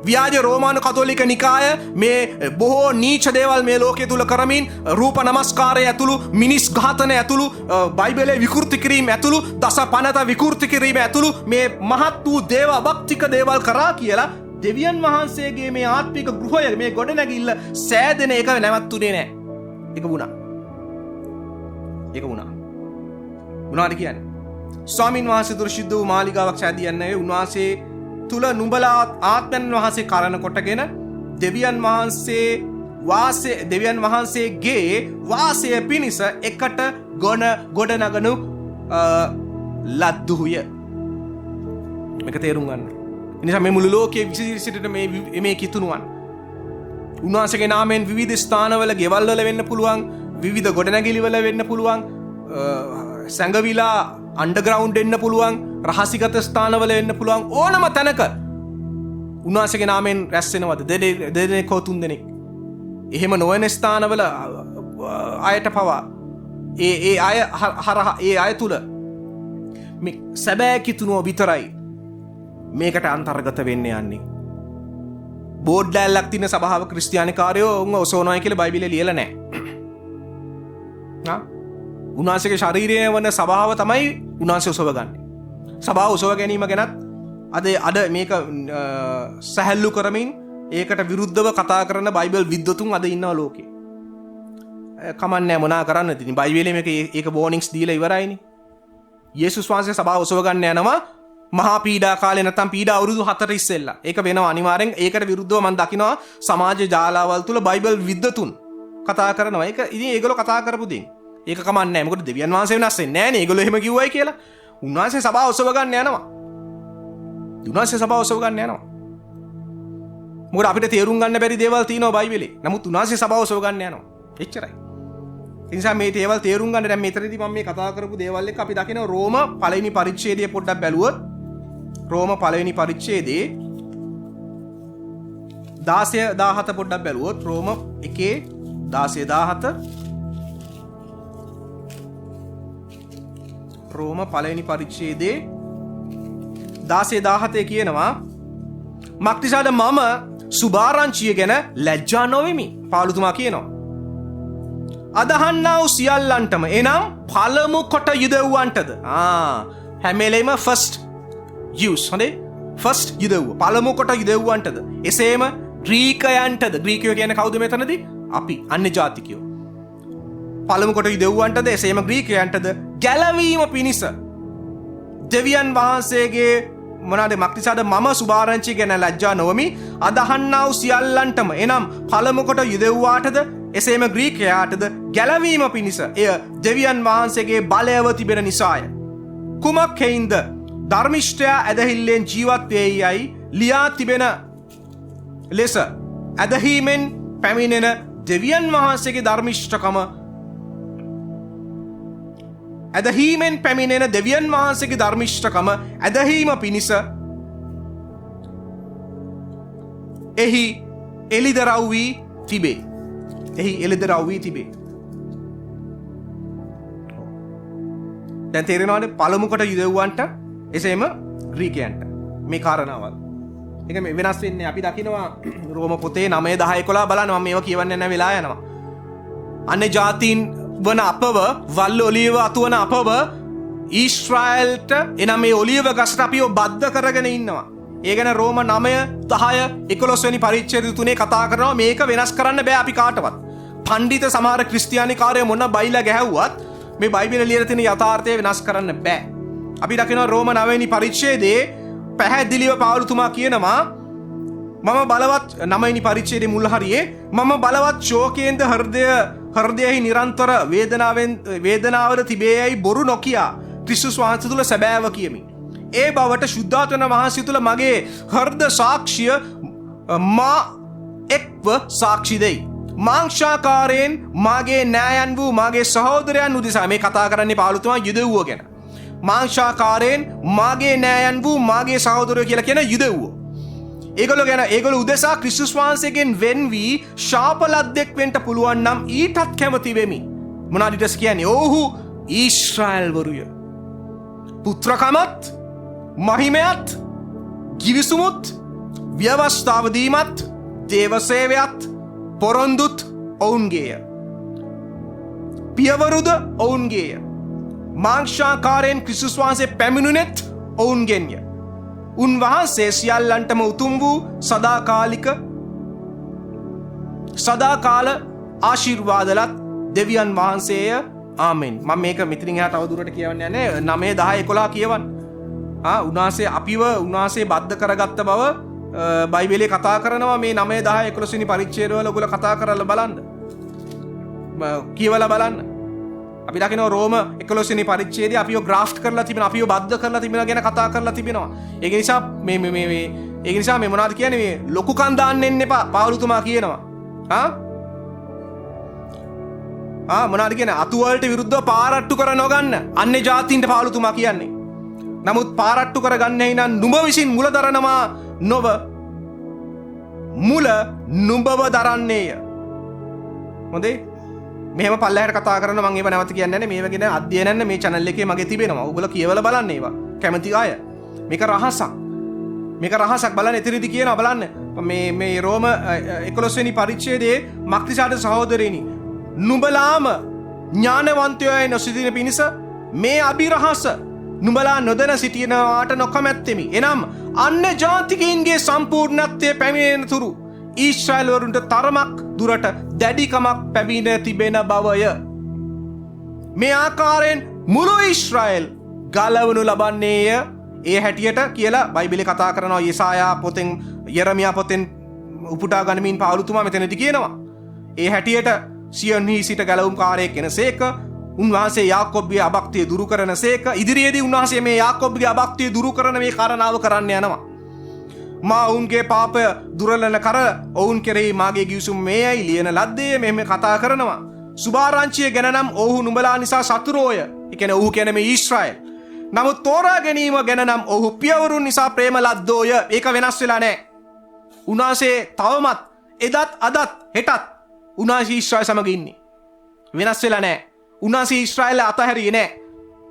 ව්‍යාජ රෝමානු කතෝලික නිකාය මේ බොහෝ නීච දේවල් මේ ලෝකයේ තුල කරමින් රූප නමස්කාරය ඇතුළු මිනිස් ඝාතන ඇතුළු බයිබලයේ විකෘති කිරීම ඇතුළු දස පනත විකෘති කිරීම ඇතුළු මේ මහත් වූ දේව අභක්තික දේවල් කරා කියලා දෙවියන් වහන්සේගේ මේ ආත්මික ගෘහය මේ ගොඩනැගිල්ල සෑදෙන එක නැවතුනේ නෑ. ඒක වුණා. ඒක වුණා. මොනවද කියන්නේ? ස්වාමින් වහන්සේ තුල සිද්ධ වූ මාලිගාවක් සෑදී යන්නේ උන්වහන්සේ තුල නුඹලා ආත්මයන් වහන්සේ කරන කොටගෙන දෙවියන් වහන්සේ වාසය දෙවියන් වහන්සේගේ වාසය පිණිස එකට ගොඩනගනු ලද්දුහුය. මේක තේරුම් ගන්න. ඒ නිසා මේ මුළු ලෝකයේ විසිරී සිටින මේ මේ කිතුණුවන් උන්වහන්සේගේ නාමයෙන් විවිධ ස්ථානවල ගෙවල් වල වෙන්න පුළුවන්, විවිධ ගොඩනැගිලි වල වෙන්න පුළුවන්, සැඟවිලා අන්ඩර්ග්‍රවුන්ඩ් වෙන්න පුළුවන්, රහසිගත ස්ථානවල වෙන්න පුළුවන්, ඕනම තැනක උන්වහන්සේගේ නාමයෙන් රැස් වෙනවද දෙදෙනෙක් හෝ තුන් දෙනෙක්. එහෙම නොවන ස්ථානවල අයට පවා ඒ ඒ අය හරහා ඒ අය තුල මේ සැබෑ කිතුණුව විතරයි මේකට අන්තර්ගත වෙන්න යන්නේ. බෝඩ් ලෑල්ලක් තියෙන සභාව ක්‍රිස්තියානි කාරයෝ උන්ව ඔසවනවා කියලා බයිබලේ ලියලා නැහැ. හා උන්වහන්සේගේ ශරීරය වන සභාව තමයි උන්වහන්සේ ඔසවගන්නේ. සභාව ඔසව ගැනීම ගැනත් අද මේක සැහැල්ලු කරමින් ඒකට විරුද්ධව කතා කරන බයිබල් විද්වතුන් අද ඉන්නවා ලෝකේ. කමන්නේ මොනා කරන්නද ඉතින් බයිබලේ මේක ඒක වෝනින්ග්ස් දීලා ඉවරයිනේ. යේසුස් වහන්සේ සභාව ඔසව ගන්න යනවා මහා පීඩා කාලේ නැත්තම් පීඩා අවුරුදු 4 ඉස්සෙල්ලා. ඒක වෙනවා අනිවාර්යෙන්. ඒකට විරුද්ධව මම දකිනවා සමාජ ජාලාවල් තුල බයිබල් විද්වතුන් කතා කරනවා. ඒක ඉතින් ඒගොල්ලෝ කතා කරපු දේ. ඒක කමන්නේ නැහැ. මොකද දෙවියන් වහන්සේ වෙනස් වෙන්නේ නැහැ නේ. ඒගොල්ලෝ එහෙම කිව්වයි කියලා. උන්වහන්සේ සභාව ඔසව ගන්න යනවා. උන්වහන්සේ සභාව ඔසව ගන්න යනවා. මොකද අපිට තේරුම් ගන්න බැරි දේවල් තියෙනවා බයිබලේ. නමුත් උන්වහන්සේ සභාව ඔසව ගන්න යනවා. එච්චරයි. ඒ නිසා මේ දේවල් තේරුම් ගන්න දැන් මෙතනදී මම මේ කතා කරපු දේවල් එක්ක අපි දකින රෝම පළවෙනි පරිච්ඡේදය පොඩ්ඩක් බැලුවොත් රෝම පළවෙනි පරිච්ඡේදයේ 16 17 පොඩ්ඩක් බැලුවොත් රෝම 1 16 17 රෝම පළවෙනි පරිච්ඡේදයේ 16 17 කියනවා මක්නිසාද මම සුභාරංචිය ගැන ලැජ්ජා නොවෙමි. පාවුලුතුමා කියනවා අදහන්නා වූ සියල්ලන්ටම එනම් පළමු කොට යුදෙව්වන්ටද. හැම වෙලේම ෆස්ට් යූස් හොඳේ ෆස්ට් යුදෙව්ව පළමු කොට යුදෙව්වන්ටද එසේම ග්‍රීකයන්ටද. ග්‍රීකයෝ කියන්නේ කවුද මෙතනදී? අපි අන්‍ය ජාතිකයෝ. පළමු කොට යුදෙව්වන්ටද එසේම ග්‍රීකයන්ටද ගැලවීම පිණිස දෙවියන් වහන්සේගේ මොනවාද මක්නිසාද මම සුභාරංචිය ගැන ලැජ්ජා නොවමි. අදහන්නා වූ සියල්ලන්ටම එනම් පළමු කොට යුදෙව්වාටද එසේම ග්‍රීකයාටද ගැලවීම පිණිස එය දෙවියන් වහන්සේගේ බලයව තිබෙන නිසාය. කුමක් හේයින්ද ධර්මිෂ්ඨයා ඇදහිල්ලෙන් ජීවත් වේයි යයි ලියා තිබෙන ලෙස ඇදහීමෙන් පැමිණෙන දෙවියන් වහන්සේගේ ධර්මිෂ්ඨකම ඇදහීමෙන් පැමිණෙන දෙවියන් වහන්සේගේ ධර්මිෂ්ඨකම ඇදහීම පිණිස එහි එළිදරව් වී තිබේ. එහි එළිදරව් වී තිබේ. දැන් තේරෙනවද පළමු කොට යුදෙව්වන්ට එසේම ග්‍රීකයන්ට මේ කාරණාවල්. ඒක මේ වෙනස් වෙන්නේ. අපි දකිනවා රෝම පොතේ 9 10 11 බලන්න. මම මේවා කියවන්නේ නැහැ, වෙලා යනවා. අන්‍ය ජාතීන් වන අපව වල් ඔලිව අතුවන අපව ඊශ්‍රායල්ට එනම් මේ ඔලිව ගසට අපිව බද්ධ කරගෙන ඉන්නවා. ඒ ගැන රෝම 9, 10, 11 වෙනි පරිච්ඡේද තුනේ කතා කරනවා. මේක වෙනස් කරන්න බෑ අපි කාටවත්. පණ්ඩිත සමහර ක්‍රිස්තියානි කාරයෝ මොන බයිලා ගැහුවත් මේ බයිබලේ ලියලා තියෙන යථාර්ථය වෙනස් කරන්න බෑ. අපි දකිනවා රෝම 9 වෙනි පරිච්ඡේදයේ පැහැදිලිව පාවුලුතුමා කියනවා, මම බලවත් 9 වෙනි පරිච්ඡේදයේ මුල් හරියේ මම බලවත් ශෝකයෙන්ද හෘදයෙහි නිරන්තර වේදනාවද තිබේයයි බොරු නොකියා ක්‍රිස්තුස් වහන්සේ තුළ සැබෑව කියමි. ඒ බවට ශුද්ධාත්මන වහන්සේ තුළ මගේ හෘද සාක්ෂිය මා එක්ව සාක්ෂි දෙයි. මාංශාකාරයෙන් මාගේ නෑයන් වූ මාගේ සහෝදරයන් උදෙසා, මේ කතා කරන්නේ පාවුලුතුමා යුදෙව්වෝ ගැන. මාංශාකාරයෙන් මාගේ නෑයන් වූ මාගේ සහෝදරයෝ කියලා කියන යුදෙව්වෝ. ඒගොල්ලෝ ගැන, ඒගොල්ලෝ උදෙසා ක්‍රිස්තුස් වහන්සේගෙන් වෙන් වී ශාප ලද්දෙක් වෙන්න පුළුවන් නම් ඊටත් කැමති වෙමි. මොනවාද ඊට පස්සේ කියන්නේ? ඔව්හු ඊශ්‍රායල්වරුය. පුත්‍රකමත් මහිමයත් ගිවිසුමුත් ව්‍යවස්ථාව දීමත් දේව සේවයත් පොරොන්දුත් ඔවුන්ගේය. පියවරුද ඔවුන්ගේය. මාංශාකාරයෙන් ක්‍රිස්තුස් වහන්සේ පැමිණුනෙත් ඔවුන්ගෙන්ය. උන්වහන්සේ සියල්ලන්ටම උතුම් වූ සදාකාල ආශිර්වාදලත් දෙවියන් වහන්සේය. ආමෙන්. මම මේක මෙතනින් එහා තව දුරට කියවන්න යන්නේ. 9, 10, 11 කියවන්න. උන්වහන්සේ අපිව උන්වහන්සේ බද්ධ කරගත්ත බව බයිබලයේ කතා කරනවා. මේ 9, 10, 11 වෙනි පරිච්ඡේදවල ඔයගොල්ලෝ කතා කරලා බලන්න, කියවලා බලන්න. අපි දකිනවා රෝම 11 වෙනි පරිච්ඡේදයේ අපිව ග්‍රාෆ්ට් කරලා තිබෙනවා, අපිව බද්ධ කරලා තිබෙනවා ගැන කතා කරලා තිබෙනවා. ඒක නිසා මේ මේ මේ ඒක නිසා මේ මොනවද කියන්නේ, මේ ලොකුකම් දාන්න එන්න එපා පාවුලුතුමා කියනවා. මොනවද කියන්නේ, අතු වලට විරුද්ධව පාරට්ටු කර නොගන්න අන්‍ය ජාතීන්ට පාවුලුතුමා කියන්නේ. නමුත් පාරට්ටු කරගන්නේ නම් නුඹ විසින් මුල දරනවා නොව මුල නුඹව දරන්නේය. හොඳේ, මෙහෙම පල්ලෙහාට කතා කරනවා. මම ඒව නැවත කියන්නේ නැහැ. මේව ගැන අධ්‍යයනන්න මේ channel එකේ මගේ තිබෙනවා. ඔයගොල්ලෝ කියවලා බලන්න ඒවා. කැමති අය. මේක රහසක්. මේක රහසක් බලන්න. එතනදී කියනවා බලන්න. මේ මේ රෝම 11 වෙනි පරිච්ඡේදයේ මක්නිසාද සහෝදරයනි, නුඹලාම ඥානවන්තයෝ නොසිටින පිණිස මේ අභිරහස නුඹලා නොදැන සිටිනවාට නොකමැත්තෙමි. එනම් අන්‍ය ජාතිකයින්ගේ සම්පූර්ණත්වය පැමිණෙන තුරු ඊශ්‍රායල් වරුන්ට තරමක් දුරට දැඩිකමක් පැමිණ තිබෙන බවය. මේ ආකාරයෙන් මුළු ඊශ්‍රායල් ගලවනු ලබන්නේය. ඒ හැටියට කියලා බයිබලේ කතා කරනවා. යෙසායා පොතෙන්, යෙරමියා පොතෙන් උපුටා ගනිමින් පාවුලුතුමා මෙතනදී කියනවා. ඒ හැටියට සියොන්හි සිට ගැලවුම්කාරයෙක් එනසේක, උන්වහන්සේ යාකොබ්ගේ අභක්තිය දුරු කරන සේක. ඉදිරියේදී උන්වහන්සේ මේ යාකොබ්ගේ අභක්තිය දුරු කරන මේ කාරණාව කරන්න යනවා. මා ඔවුන්ගේ පාපය දුරලන කර ඔවුන් කෙරෙහි මාගේ ගිවිසුම මේයයි ලියන ලද්දේ. මෙහෙම කතා කරනවා. සුභාරංචිය ගැන නම් ඔවුහු නුඹලා නිසා සතුරෝය. ඒ කියන්නේ ඔවුහු කියන්නේ මේ ඊශ්‍රායල්. නමුත් තෝරා ගැනීම ගැන නම් ඔවුහු පියවරුන් නිසා ප්‍රේම ලද්දෝය. ඒක වෙනස් වෙලා නැහැ. උන්වහන්සේ තවමත් එදත් අදත් හෙටත් උන්වහන්සේ ඊශ්‍රායල් සමග ඉන්නේ. වෙනස් වෙලා නැහැ. උන්වහන්සේ ඊශ්‍රායල්ව අතහැරියේ නැහැ.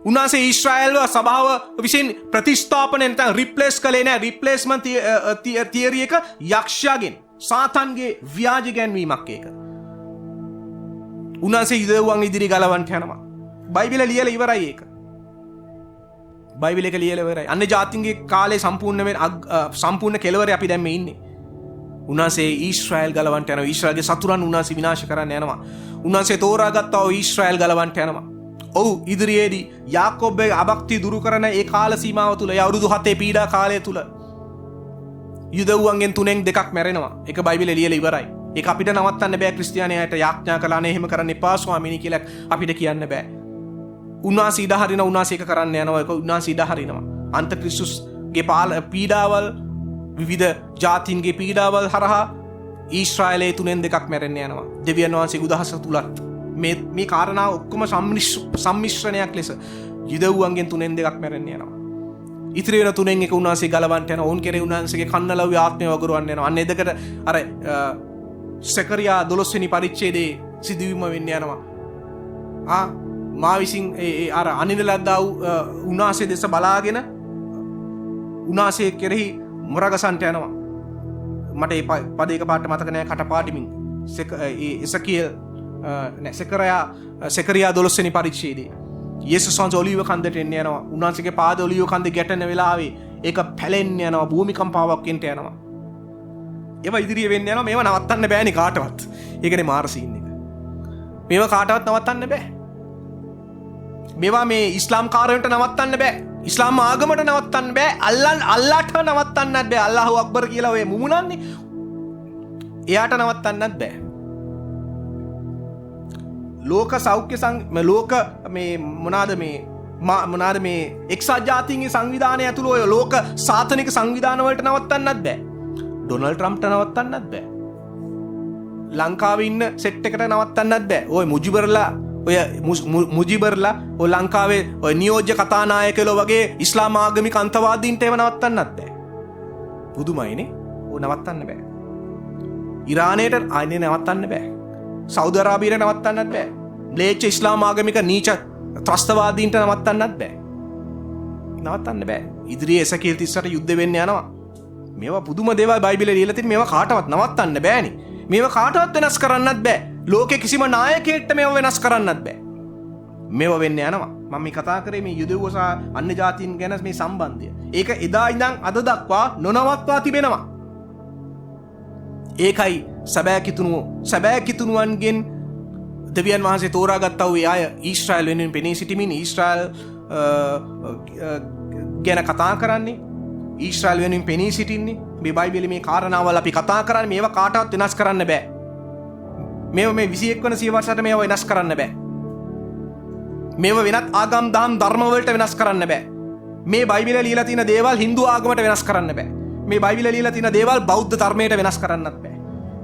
උන්වහන්සේ ඊශ්‍රායල්ව සභාව විසින් ප්‍රතිස්ථාපනය නැත්නම් රිප්ලේස් කළේ නැහැ. රිප්ලේස්මන්ට් තියරි එක යක්ෂයාගෙන්, සාතන්ගේ ව්‍යාජ ගැන්වීමක් ඒක. උන්වහන්සේ යුදෙව්වන් ඉදිරි ගලවන්ට යනවා. බයිබලේ ලියලා ඉවරයි ඒක. බයිබල එක ලියලා ඉවරයි. අන්‍ය ජාතින්ගේ කාලේ සම්පූර්ණ වෙන සම්පූර්ණ කෙලවරේ අපි දැන් මේ ඉන්නේ. උන්වහන්සේ ඊශ්‍රායල් ගලවන්ට යනවා. ඊශ්‍රායල්ගේ සතුරන් උන්වහන්සේ විනාශ කරන්න යනවා. උන්වහන්සේ තෝරාගත්තා වූ ඊශ්‍රායල් ගලවන්ට යනවා. ඔව්, ඉදිරියේදී යාකොබ්ගේ අභක්තිය දුරු කරන ඒ කාල සීමාව තුල, ඒ අවුරුදු 7 පීඩා කාලය තුල යුදෙව්වන්ගෙන් 2 3 මැරෙනවා. ඒක බයිබලේ ලියලා ඉවරයි. ඒක අපිට නවත්තන්න බෑ. ක්‍රිස්තියානි අයට යාඥා කළා නේ, එහෙම කරන්න එපා ස්වාමීනි කියලා අපිට කියන්න බෑ. උන්වහන්සේ ඉඩ හරිනවා. උන්වහන්සේ ඒක කරන්න යනවා. ඒක උන්වහන්සේ ඉඩ හරිනවා. අන්ත ක්‍රිස්තුස්ගේ පීඩාවල්, විවිධ ජාතීන්ගේ පීඩාවල් හරහා ඊශ්‍රායලයේ 2 3 මැරෙන්න යනවා. දෙවියන් වහන්සේගේ උදහස තුලත් මේ මේ කාරණා ඔක්කොම සම්මිශ්‍රණයක් ලෙස යුදෙව්වන්ගෙන් 2 3 මැරෙන්න යනවා. ඉතිරි වෙන 3 1 උන්වහන්සේ ගලවන්ට යනවා. ඔවුන් කෙරෙහි උන්වහන්සේගේ කන්නලව්‍ය ආත්මය වගුරවන්න යනවා. අන්න එදකට අර සකරියා 12 වෙනි පරිච්ඡේදයේ සිදුවීම වෙන්න යනවා. මා විසින් ඒ අර අනින ලද්දා වූ උන්වහන්සේ දෙස බලාගෙන උන්වහන්සේ කෙරෙහි මොරගසන්ට යනවා. මට ඒ පද එක පාට මතක නෑ කටපාඩමින්. එසකියල් නෑ, සකරියා 12 වෙනි පරිච්ඡේදයේ යේසුස් වහන්සේ ඔලිව කන්දට එන්න යනවා. උන්වහන්සේගේ පාද ඔලිව කන්දේ ගැටෙන වෙලාවේ ඒක පැලෙන්න යනවා, භූමිකම්පාවක් එන්න යනවා. ඒවා ඉදිරිය වෙන්න යනවා. මේවා නවත්තන්න බෑනේ කාටවත්. ඒකනේ මාර සීන් එක. මේවා කාටවත් නවත්තන්න බෑ. මේවා මේ ඉස්ලාම් කාරයන්ට නවත්තන්න බෑ. ඉස්ලාම් ආගමට නවත්තන්න බෑ. අල්ලාට නවත්තන්නත් බෑ. අල්ලාහු අක්බර් කියලා ඔය මුමුණන්නේ. එයාට නවත්තන්නත් බෑ. ලෝක සෞඛ්‍ය ලෝක මේ මොනාද මේ මොනාද මේ එක්සත් ජාතීන්ගේ සංවිධානය ඇතුළු ඔය ලෝක සාතනික සංවිධාන වලට නවත්තන්නත් බෑ. ඩොනල්ඩ් ට්‍රම්ප්ට නවත්තන්නත් බෑ. ලංකාවේ ඉන්න සෙට් එකට නවත්තන්නත් බෑ. ඔය මුජිබර්ලා ඔය මුජිබර්ලා ඔය ලංකාවේ ඔය නියෝජ්‍ය කතානායකයෝ වගේ ඉස්ලාම් ආගමික අන්තවාදීන්ට ඒව නවත්තන්නත් බෑ. පුදුමයිනේ. ඔය නවත්තන්න බෑ. ඉරානයට ආන්නේ නවත්තන්න බෑ. සෞදි අරාබියට නවත්තන්නත් බෑ. ම්ලේච්ඡ ඉස්ලාම් ආගමික නීච ත්‍රස්තවාදීන්ට නවත්තන්නත් බෑ. නවත්තන්න බෑ. ඉදිරියේ එසකීල් 38 යුද්ධ වෙන්න යනවා. මේවා පුදුම දේවල් බයිබලේ ලියලා තියෙන. මේවා කාටවත් නවත්තන්න බෑනේ. මේවා කාටවත් වෙනස් කරන්නත් බෑ. ලෝකේ කිසිම නායකයෙක්ට මේවා වෙනස් කරන්නත් බෑ. මේවා වෙන්න යනවා. මම මේ කතා කරේ මේ යුදෙව්වෝ සහ අන්‍ය ජාතීන් ගැන මේ සම්බන්ධය. ඒක එදා ඉඳන් අද දක්වා නොනවත්වා තිබෙනවා. ඒකයි සැබෑ කිතුණුවෝ, සැබෑ කිතුණුවන්ගෙන් දෙවියන් වහන්සේ තෝරාගත්තා වූ ඒ අය ඊශ්‍රායල් වෙනුවෙන් පෙනී සිටිමින් ඊශ්‍රායල් ගැන කතා කරන්නේ, ඊශ්‍රායල් වෙනුවෙන් පෙනී සිටින්නේ. මේ බයිබලයේ මේ කාරණාවල් අපි කතා කරන්නේ. මේවා කාටවත් වෙනස් කරන්න බෑ. මේවා මේ 21 වන සියවසට මේවා වෙනස් කරන්න බෑ. මේවා වෙනත් ආගම් දහම් ධර්ම වලට වෙනස් කරන්න බෑ. මේ බයිබලයේ ලියලා තියෙන දේවල් හින්දු ආගමට වෙනස් කරන්න බෑ. මේ බයිබලයේ ලියලා තියෙන දේවල් බෞද්ධ ධර්මයට වෙනස් කරන්නත් බෑ.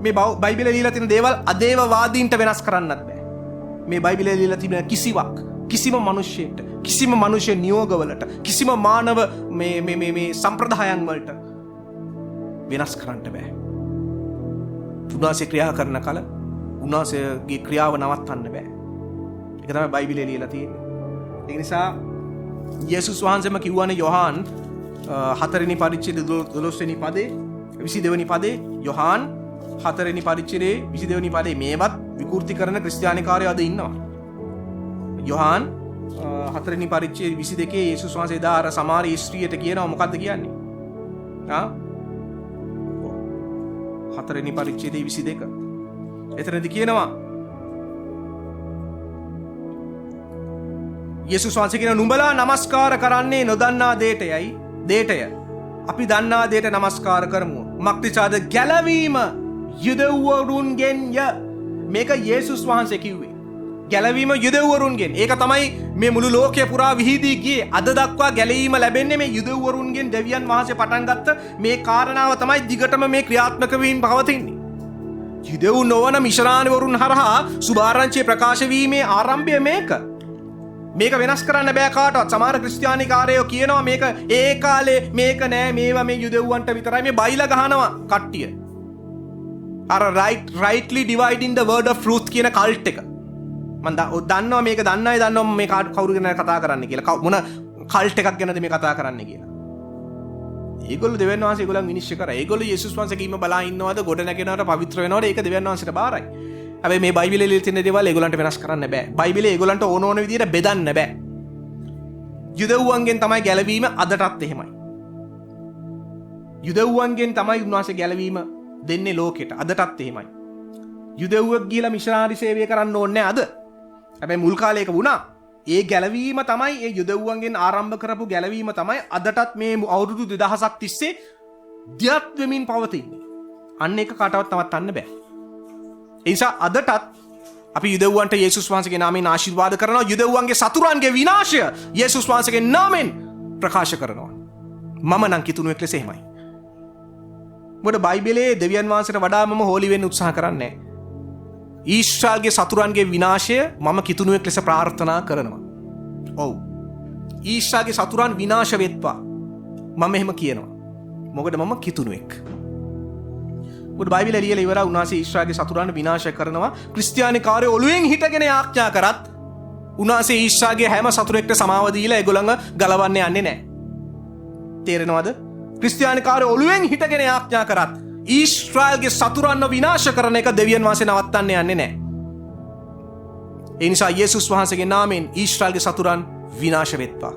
මේ බයිබලයේ ලියලා තියෙන දේවල් අදේවවාදීන්ට වෙනස් කරන්නත් බෑ. මේ බයිබලයේ ලියලා තිබෙන කිසිවක් කිසිම මිනිස්සෙක්ට, කිසිම මනුෂ්‍ය නියෝගවලට, කිසිම මානව මේ මේ මේ මේ සම්ප්‍රදායන් වලට වෙනස් කරන්න බෑ. උන්වහන්සේ ක්‍රියා කරන කල උන්වහන්සේගේ ක්‍රියාව නවත්තන්න බෑ. ඒක තමයි බයිබලයේ ලියලා තියෙන්නේ. ඒ නිසා යේසුස් වහන්සේම කිව්වනේ යොහාන් 4 වෙනි පරිච්ඡේදයේ 12 වෙනි පදේ 22 වෙනි පදේ, යොහාන් 4 වෙනි පරිච්ඡේදයේ 22 වෙනි පදේ. මේවත් විකෘති කරන ක්‍රිස්තියානි කාරයෝ අද ඉන්නවා. යොහාන් 4 වෙනි පරිච්ඡේදයේ 22 යේසුස් වහන්සේ දා අර සමාරි ස්ත්‍රියට කියනවා. මොකද්ද කියන්නේ? ආ 4 වෙනි පරිච්ඡේදයේ 22. එතනදි කියනවා යේසුස් වහන්සේ කියනවා, නුඹලා නමස්කාර කරන්නේ නොදන්නා දේටයයි දේටය. අපි දන්නා දේට නමස්කාර කරමු. මක්නිසාද ගැලවීම යුදෙව්වරුන්ගෙන්ය. මේක යේසුස් වහන්සේ කිව්වේ. ගැලවීම යුදෙව්වරුන්ගෙන්. ඒක තමයි මේ මුළු ලෝකය පුරා විහිදී ගියේ. අද දක්වා ගැලවීම ලැබෙන්නේ මේ යුදෙව්වරුන්ගෙන්. දෙවියන් වහන්සේ පටන් ගත්ත මේ කාරණාව තමයි දිගටම මේ ක්‍රියාත්මක වීම පවතින්නේ. යුදෙව් නොවන මිෂනාරිවරුන් හරහා සුභාරංචිය ප්‍රකාශ වීමේ ආරම්භය මේක. මේක වෙනස් කරන්න බෑ කාටවත්. සමහර ක්‍රිස්තියානි කාරයෝ කියනවා මේක ඒ කාලේ මේක නෑ, මේවා මේ යුදෙව්වන්ට විතරයි. මේ බයිලා ගහනවා කට්ටිය. අර Rightly Dividing the Word of Truth කියන කල්ට් එක. මං දන්නවා, මේක දන්න අය දන්නවා මේ කවුරු ගැන කතා කරන්න කියලා. මොන කල්ට් එකක් ගැනද මේ කතා කරන්න කියලා. ඒගොල්ලෝ දෙවියන් වහන්සේ ඒගොල්ලන් විනිශ්චය කරා. ඒගොල්ලෝ යේසුස් වහන්සේගේ ඉම බලා ඉන්නවද, ගොඩ නැගෙනවද, පවිත්‍ර වෙනවද, ඒක දෙවියන් වහන්සේට බාරයි. හැබැයි මේ බයිබලයේ ලියලා තියෙන දේවල් ඒගොල්ලන්ට වෙනස් කරන්න බෑ. බයිබලයේ ඒගොල්ලන්ට ඕන ඕන විදියට බෙදන්න බෑ. යුදෙව්වන්ගෙන් තමයි ගැලවීම, අදටත් එහෙමයි. යුදෙව්වන්ගෙන් තමයි උන්වහන්සේ ගැලවීම දෙන්නේ ලෝකෙට. අදටත් එහෙමයි. යුදෙව්වෙක් ගිහලා මිෂනාරි සේවය කරන්න ඕනේ නෑ අද. හැබැයි මුල් කාලේ ඒක වුණා. ඒ ගැලවීම තමයි, ඒ යුදෙව්වන්ගෙන් ආරම්භ කරපු ගැලවීම තමයි අදටත් මේ අවුරුදු 2000ක් තිස්සේ දියත් වෙමින් පවතින්නේ. අන්න ඒක කාටවත් නවත්තන්න බෑ. ඒ නිසා අදටත් අපි යුදෙව්වන්ට යේසුස් වහන්සේගේ නාමයෙන් ආශිර්වාද කරනවා. යුදෙව්වන්ගේ සතුරන්ගේ විනාශය යේසුස් වහන්සේගේ නාමයෙන් ප්‍රකාශ කරනවා. මම නම් කිතුණුවෙක් ලෙස එහෙමයි. මොකද බයිබලයේ දෙවියන් වහන්සේට වඩා මම හෝලි වෙන්න උත්සාහ කරන්නේ නැහැ. ඊශ්‍රායල්ගේ සතුරන්ගේ විනාශය මම කිතුණුවෙක් ලෙස ප්‍රාර්ථනා කරනවා. ඔව්. ඊශ්‍රායල්ගේ සතුරන් විනාශ වෙත්වා. මම එහෙම කියනවා. මොකද මම කිතුණුවෙක්. මොකද බයිබලය ලියලා ඉවරයි, උන්වහන්සේ ඊශ්‍රායල්ගේ සතුරන් විනාශ කරනවා. ක්‍රිස්තියානි කාරයෝ ඔළුවෙන් හිටගෙන යාඥා කරත් උන්වහන්සේ ඊශ්‍රායල්ගේ හැම සතුරෙක්ට සමාව දීලා ඒගොල්ලන්ව ගලවන්න යන්නේ නැහැ. තේරෙනවද? ක්‍රිස්තියානි කාරයෝ ඔළුවෙන් හිටගෙන යාඥා කරත් ඊශ්‍රායල්ගේ සතුරන්ව විනාශ කරන එක දෙවියන් වහන්සේ නවත්තන්න යන්නේ නැහැ. ඒ නිසා යේසුස් වහන්සේගේ නාමයෙන් ඊශ්‍රායල්ගේ සතුරන් විනාශ වෙත්වා.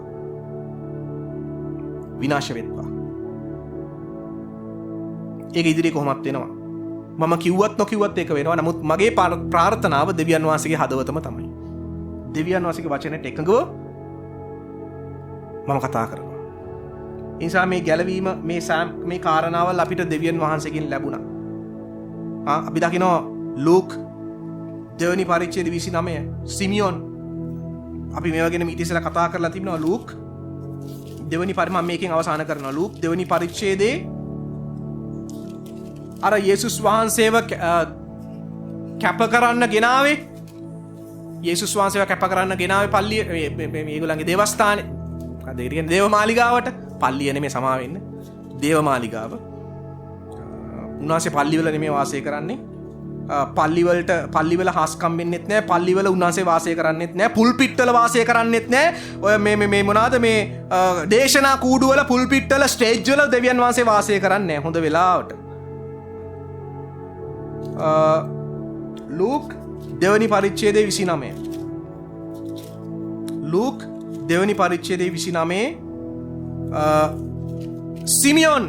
විනාශ වෙත්වා. ඒක ඉදිරියේ කොහොමත් වෙනවා. මම කිව්වත් නොකිව්වත් ඒක වෙනවා. නමුත් මගේ ප්‍රාර්ථනාව දෙවියන් වහන්සේගේ හදවතම තමයි. දෙවියන් වහන්සේගේ වචනයට එකඟව මම කතා කරනවා. ඒ නිසා මේ ගැලවීම, මේ කාරණාවල් අපිට දෙවියන් වහන්සේගෙන් ලැබුණා. අපි දකිනවා ලූක් දෙවෙනි පරිච්ඡේද 29 සිමියොන්, අපි මේවා ගැන ඊට ඉස්සෙල්ලා කතා කරලා තිබෙනවා. ලූක් දෙවෙනි පරි මම මේකෙන් අවසන් කරනවා. ලූක් දෙවෙනි පරිච්ඡේදයේ අර යේසුස් වහන්සේව කැප කරන්න ගෙනාවේ, යේසුස් වහන්සේව කැප කරන්න ගෙනාවේ පල්ලිය, මේ මේගොල්ලන්ගේ දේවස්ථානේ, මොකද ඒ කියන්නේ දේවමාලිගාවට, පල්ලිය නෙමෙයි සමා වෙන්න, දේවමාලිගාව. උන්වහන්සේ පල්ලිවල නෙමෙයි වාසය කරන්නේ. පල්ලිවල හාස්කම් වෙන්නෙත් නෑ, පල්ලිවල උන්වහන්සේ වාසය කරන්නෙත් නෑ, පුල්පිට්වල වාසය කරන්නෙත් නෑ. ඔය මේ මේ මොනවාද මේ දේශනා කූඩුවල, පුල්පිට්වල, ස්ටේජ් වල දෙවියන් වහන්සේ වාසය කරන්නේ නෑ හොඳ වෙලාවට. ලූක් දෙවනි පරිච්ඡේදයේ 29. ලූක් දෙවනි පරිච්ඡේදයේ 29 සිමියොන්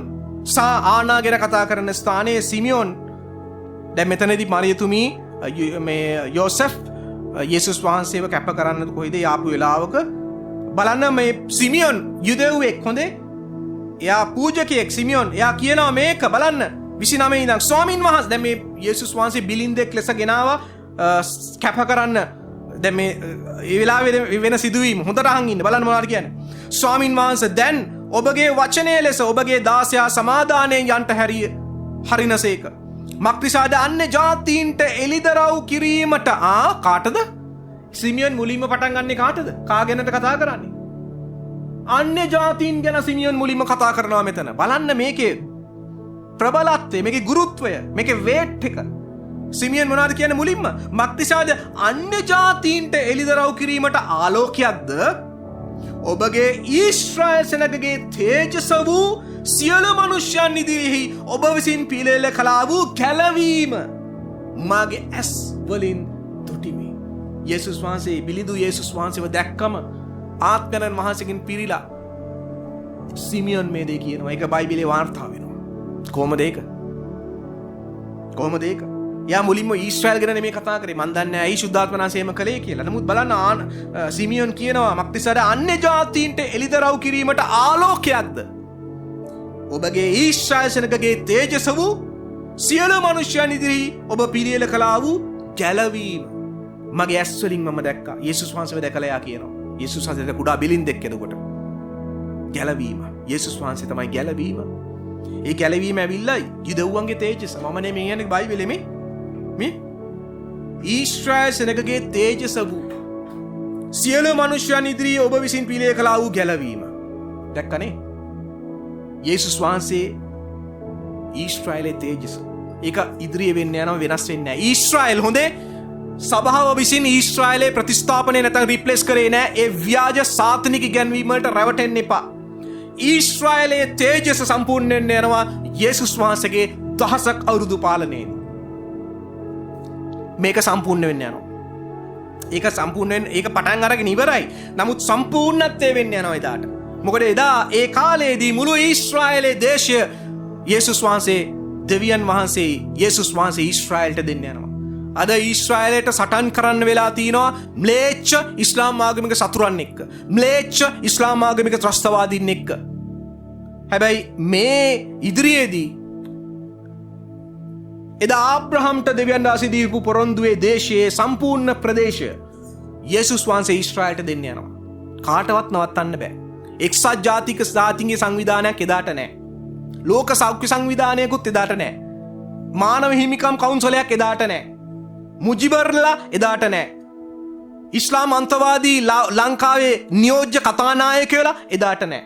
සහ ආනා ගැන කතා කරන ස්ථානයේ සිමියොන්, දැන් මෙතනදී මරියතුමී මේ යෝසෙෆ් යේසුස් වහන්සේව කැප කරන්න කොයිද ආපු වෙලාවක බලන්න මේ සිමියොන් යුදෙව්වෙක්, හොඳේ, එයා පූජකයෙක් සිමියොන්. එයා කියනවා මේක බලන්න 29 ඉඳන්, ස්වාමින් වහන්සේ, දැන් මේ යේසුස් වහන්සේ බිලින්දෙක් ලෙස ගෙනාවා කැප කරන්න. දැන් මේ ඒ වෙලාවේ වෙන සිදුවීම හොඳට අහන් ඉන්න, බලන්න මොනවද කියන්නේ. ස්වාමින් වහන්සේ, දැන් ඔබගේ වචනය ලෙස ඔබගේ දාසයා සමාදානයෙන් යන්ට හරිනසේක. මක්නිසාද අන්‍ය ජාතීන්ට එළිදරව් කිරීමට කාටද? සිමියන් මුලින්ම පටන් ගන්නෙ කාටද? කා ගැනද කතා කරන්නේ? අන්‍ය ජාතීන් ගැන සිමියන් මුලින්ම කතා කරනවා මෙතන. බලන්න මේකේ ප්‍රබලත්වය, මේකේ ගුරුත්වය, මේකේ වේට් එක. සිමියන් මොනවද කියන්නේ මුලින්ම? මක්නිසාද අන්‍ය ජාතීන්ට එළිදරව් කිරීමට ආලෝකයක්ද, ඔබගේ ඊශ්‍රායල් සෙනගගේ තේජස වූ සියලු මනුෂ්‍යයන් ඉදිරිෙහි ඔබ විසින් පිළියෙල කළා වූ ගැලවීම මාගේ ඇස් වලින් දුටිමි. යේසුස් වහන්සේ, බිලිඳු යේසුස් වහන්සේව දැක්කම ආත්මයන් වහන්සේගෙන් පිරීලා සිමියන් මේ දේ කියනවා. ඒක බයිබලයේ වාර්තා වෙනවා. කොහොමද ඒක? කොහොමද ඒක? එයා මුලින්ම ඊශ්‍රායල් ගැන නෙමෙයි කතා කරේ. මන් දන්නේ ඇයි ශුද්ධාත්මන වහන්සේ එහෙම කළේ කියලා. නමුත් බලන්න සිමියන් කියනවා මක්නිසාද අන්‍ය ජාතීන්ට එළිදරව් කිරීමට ආලෝකයක්ද, ඔබගේ ඊශ්‍රායල් සෙනගගේ තේජස වූ සියලු මනුෂ්‍යයන් ඉදිරිෙහි ඔබ පිළියෙල කළා වූ ගැලවීම මගේ ඇස් වලින් මම දැක්කා. යේසුස් වහන්සේව දැකලා එයා කියනවා. යේසුස් වහන්සේ කුඩා බිලින්දෙක් එතකොට. ගැලවීම. යේසුස් වහන්සේ තමයි ගැලවීම. ඒ ගැලවීම ඇවිල්ලා යුදෙව්වන්ගේ තේජස. මම නෙමෙයි කියන්නේ බයිබලෙ මේ. මේ ඊශ්‍රායල් සෙනගගේ තේජස වූ සියලු මනුෂ්‍යයන් ඉදිරියේ ඔබ විසින් පිළියෙල කළා වූ ගැලවීම. දැක්කනේ? යේසුස් වහන්සේ ඊශ්‍රායලයේ තේජස. ඒක ඉදිරියේ වෙන්න යනවා, වෙනස් වෙන්නේ නැහැ. ඊශ්‍රායල් හොඳේ සභාව විසින් ඊශ්‍රායලයේ ප්‍රතිස්ථාපනය නැත්නම් රිප්ලේස් කරේ නෑ. ඒ ව්‍යාජ සාතනික ඉගැන්වීම් වලට රැවටෙන්න එපා. ඊශ්‍රායලයේ තේජස සම්පූර්ණ වෙන්න යනවා යේසුස් වහන්සේගේ දහසක් අවුරුදු පාලනයේදී. මේක සම්පූර්ණ වෙන්න යනවා. ඒක සම්පූර්ණ වෙන්න, ඒක පටන් අරගෙන ඉවරයි. නමුත් සම්පූර්ණත්වය වෙන්න යනවා එදාට. මොකද එදා ඒ කාලයේදී මුළු ඊශ්‍රායලයේ දේශය යේසුස් වහන්සේ, දෙවියන් වහන්සේ යේසුස් වහන්සේ ඊශ්‍රායලට දෙන්න යනවා. අද ඊශ්‍රායලයට සටන් කරන්න වෙලා තිනවා ම්ලේච්ඡ ඉස්ලාම් ආගමික සතුරන් එක්ක, ම්ලේච්ඡ ඉස්ලාම් ආගමික ත්‍රස්තවාදීන් එක්ක. හැබැයි මේ ඉදිරියේදී එදා ආබ්‍රහම්ට දෙවියන් වහන්සේ දීපු පොරොන්දුවේ දේශයේ සම්පූර්ණ ප්‍රදේශය යේසුස් වහන්සේ ඊශ්‍රායලට දෙන්න යනවා. කාටවත් නවත්තන්න බෑ. එක්සත් ජාතික ජාතීන්ගේ සංවිධානයක් එදාට නෑ. ලෝක සෞඛ්‍ය සංවිධානයකුත් එදාට නෑ. මානව හිමිකම් කවුන්සලයක් එදාට නෑ. මුජිබර්ලා එදාට නෑ. ඉස්ලාම් අන්තවාදී ලංකාවේ නියෝජ්‍ය කතානායකයෝලා එදාට නෑ.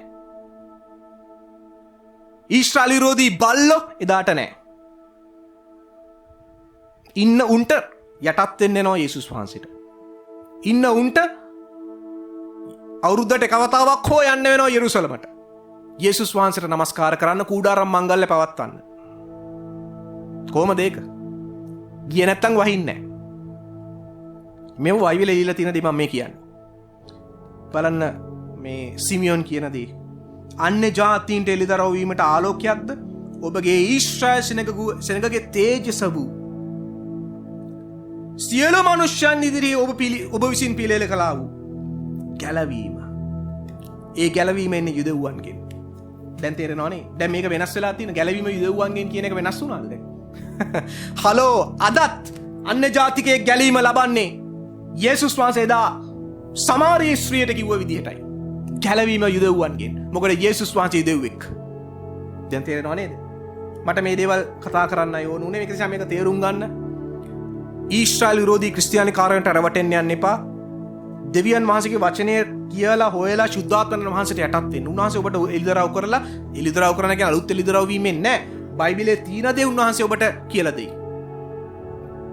ඊශ්‍රායල් විරෝධී බල්ලෝ එදාට නෑ. ඉන්න උන්ට යටත් වෙන්න එනවා යේසුස් වහන්සේට. ඉන්න උන්ට අවුරුද්දට එක වතාවක් හෝ යන්න වෙනවා යෙරුසලමට. යේසුස් වහන්සේට නමස්කාර කරන්න, කූඩාරම් මංගල්‍ය පවත්වන්න. කොහොමද ඒක? ගියේ නැත්තම් වහින්නේ නැහැ. මෙව වයිවිල එළිලා තියෙන දේ මම මේ කියන්නේ. බලන්න මේ සිමියොන් කියන දේ. අන්‍ය ජාතීන්ට එළිදරව් වීමට ආලෝකයක්ද, ඔබගේ ඊශ්‍රායල් සෙනගගේ තේජස වූ සියලු මනුෂ්‍යයන් ඉදිරියේ ඔබ විසින් පිළියෙල කළා වූ ගැලවීම. ඒ ගැලවීම එන්නේ යුදෙව්වන්ගෙන්. දැන් තේරෙනවනේ? දැන් මේක වෙනස් වෙලා තියෙන ගැලවීම යුදෙව්වන්ගෙන් කියන එක වෙනස් වුණාද දැන්? හලෝ, අදත් අන්‍ය ජාතිකයෙක් ගැලවීම ලබන්නේ යේසුස් වහන්සේ එදා සමාරිය ස්ත්‍රියට කිව්ව විදිහටයි. ගැලවීම යුදෙව්වන්ගෙන්. මොකද යේසුස් වහන්සේ යුදෙව්වෙක්. දැන් තේරෙනව නේද? මට මේ දේවල් කතා කරන්න ඕන උනේ. මේක නිසා මේක තේරුම් ගන්න. ඊශ්‍රායල් විරෝධී ක්‍රිස්තියානි කාරයන්ට රැවටෙන්න යන්න එපා. දෙවියන් වහන්සේගේ වචනය කියලා හොයලා ශුද්ධාත්මයන් වහන්සේට යටත් වෙන්න. උන්වහන්සේ ඔබට එළිදරව් කරලා, එළිදරව් කරන කියන්නේ අලුත් එළිදරව් වීමෙන් නෑ. බයිබලයේ තියෙන දේ උන්වහන්සේ ඔබට කියලා දෙයි.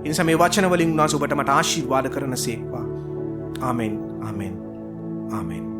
ඒ නිසා මේ වචන වලින් උන්වහන්සේ ඔබට මට ආශිර්වාද කරන සේක්වා. ආමෙන්, ආමෙන්, ආමෙන්.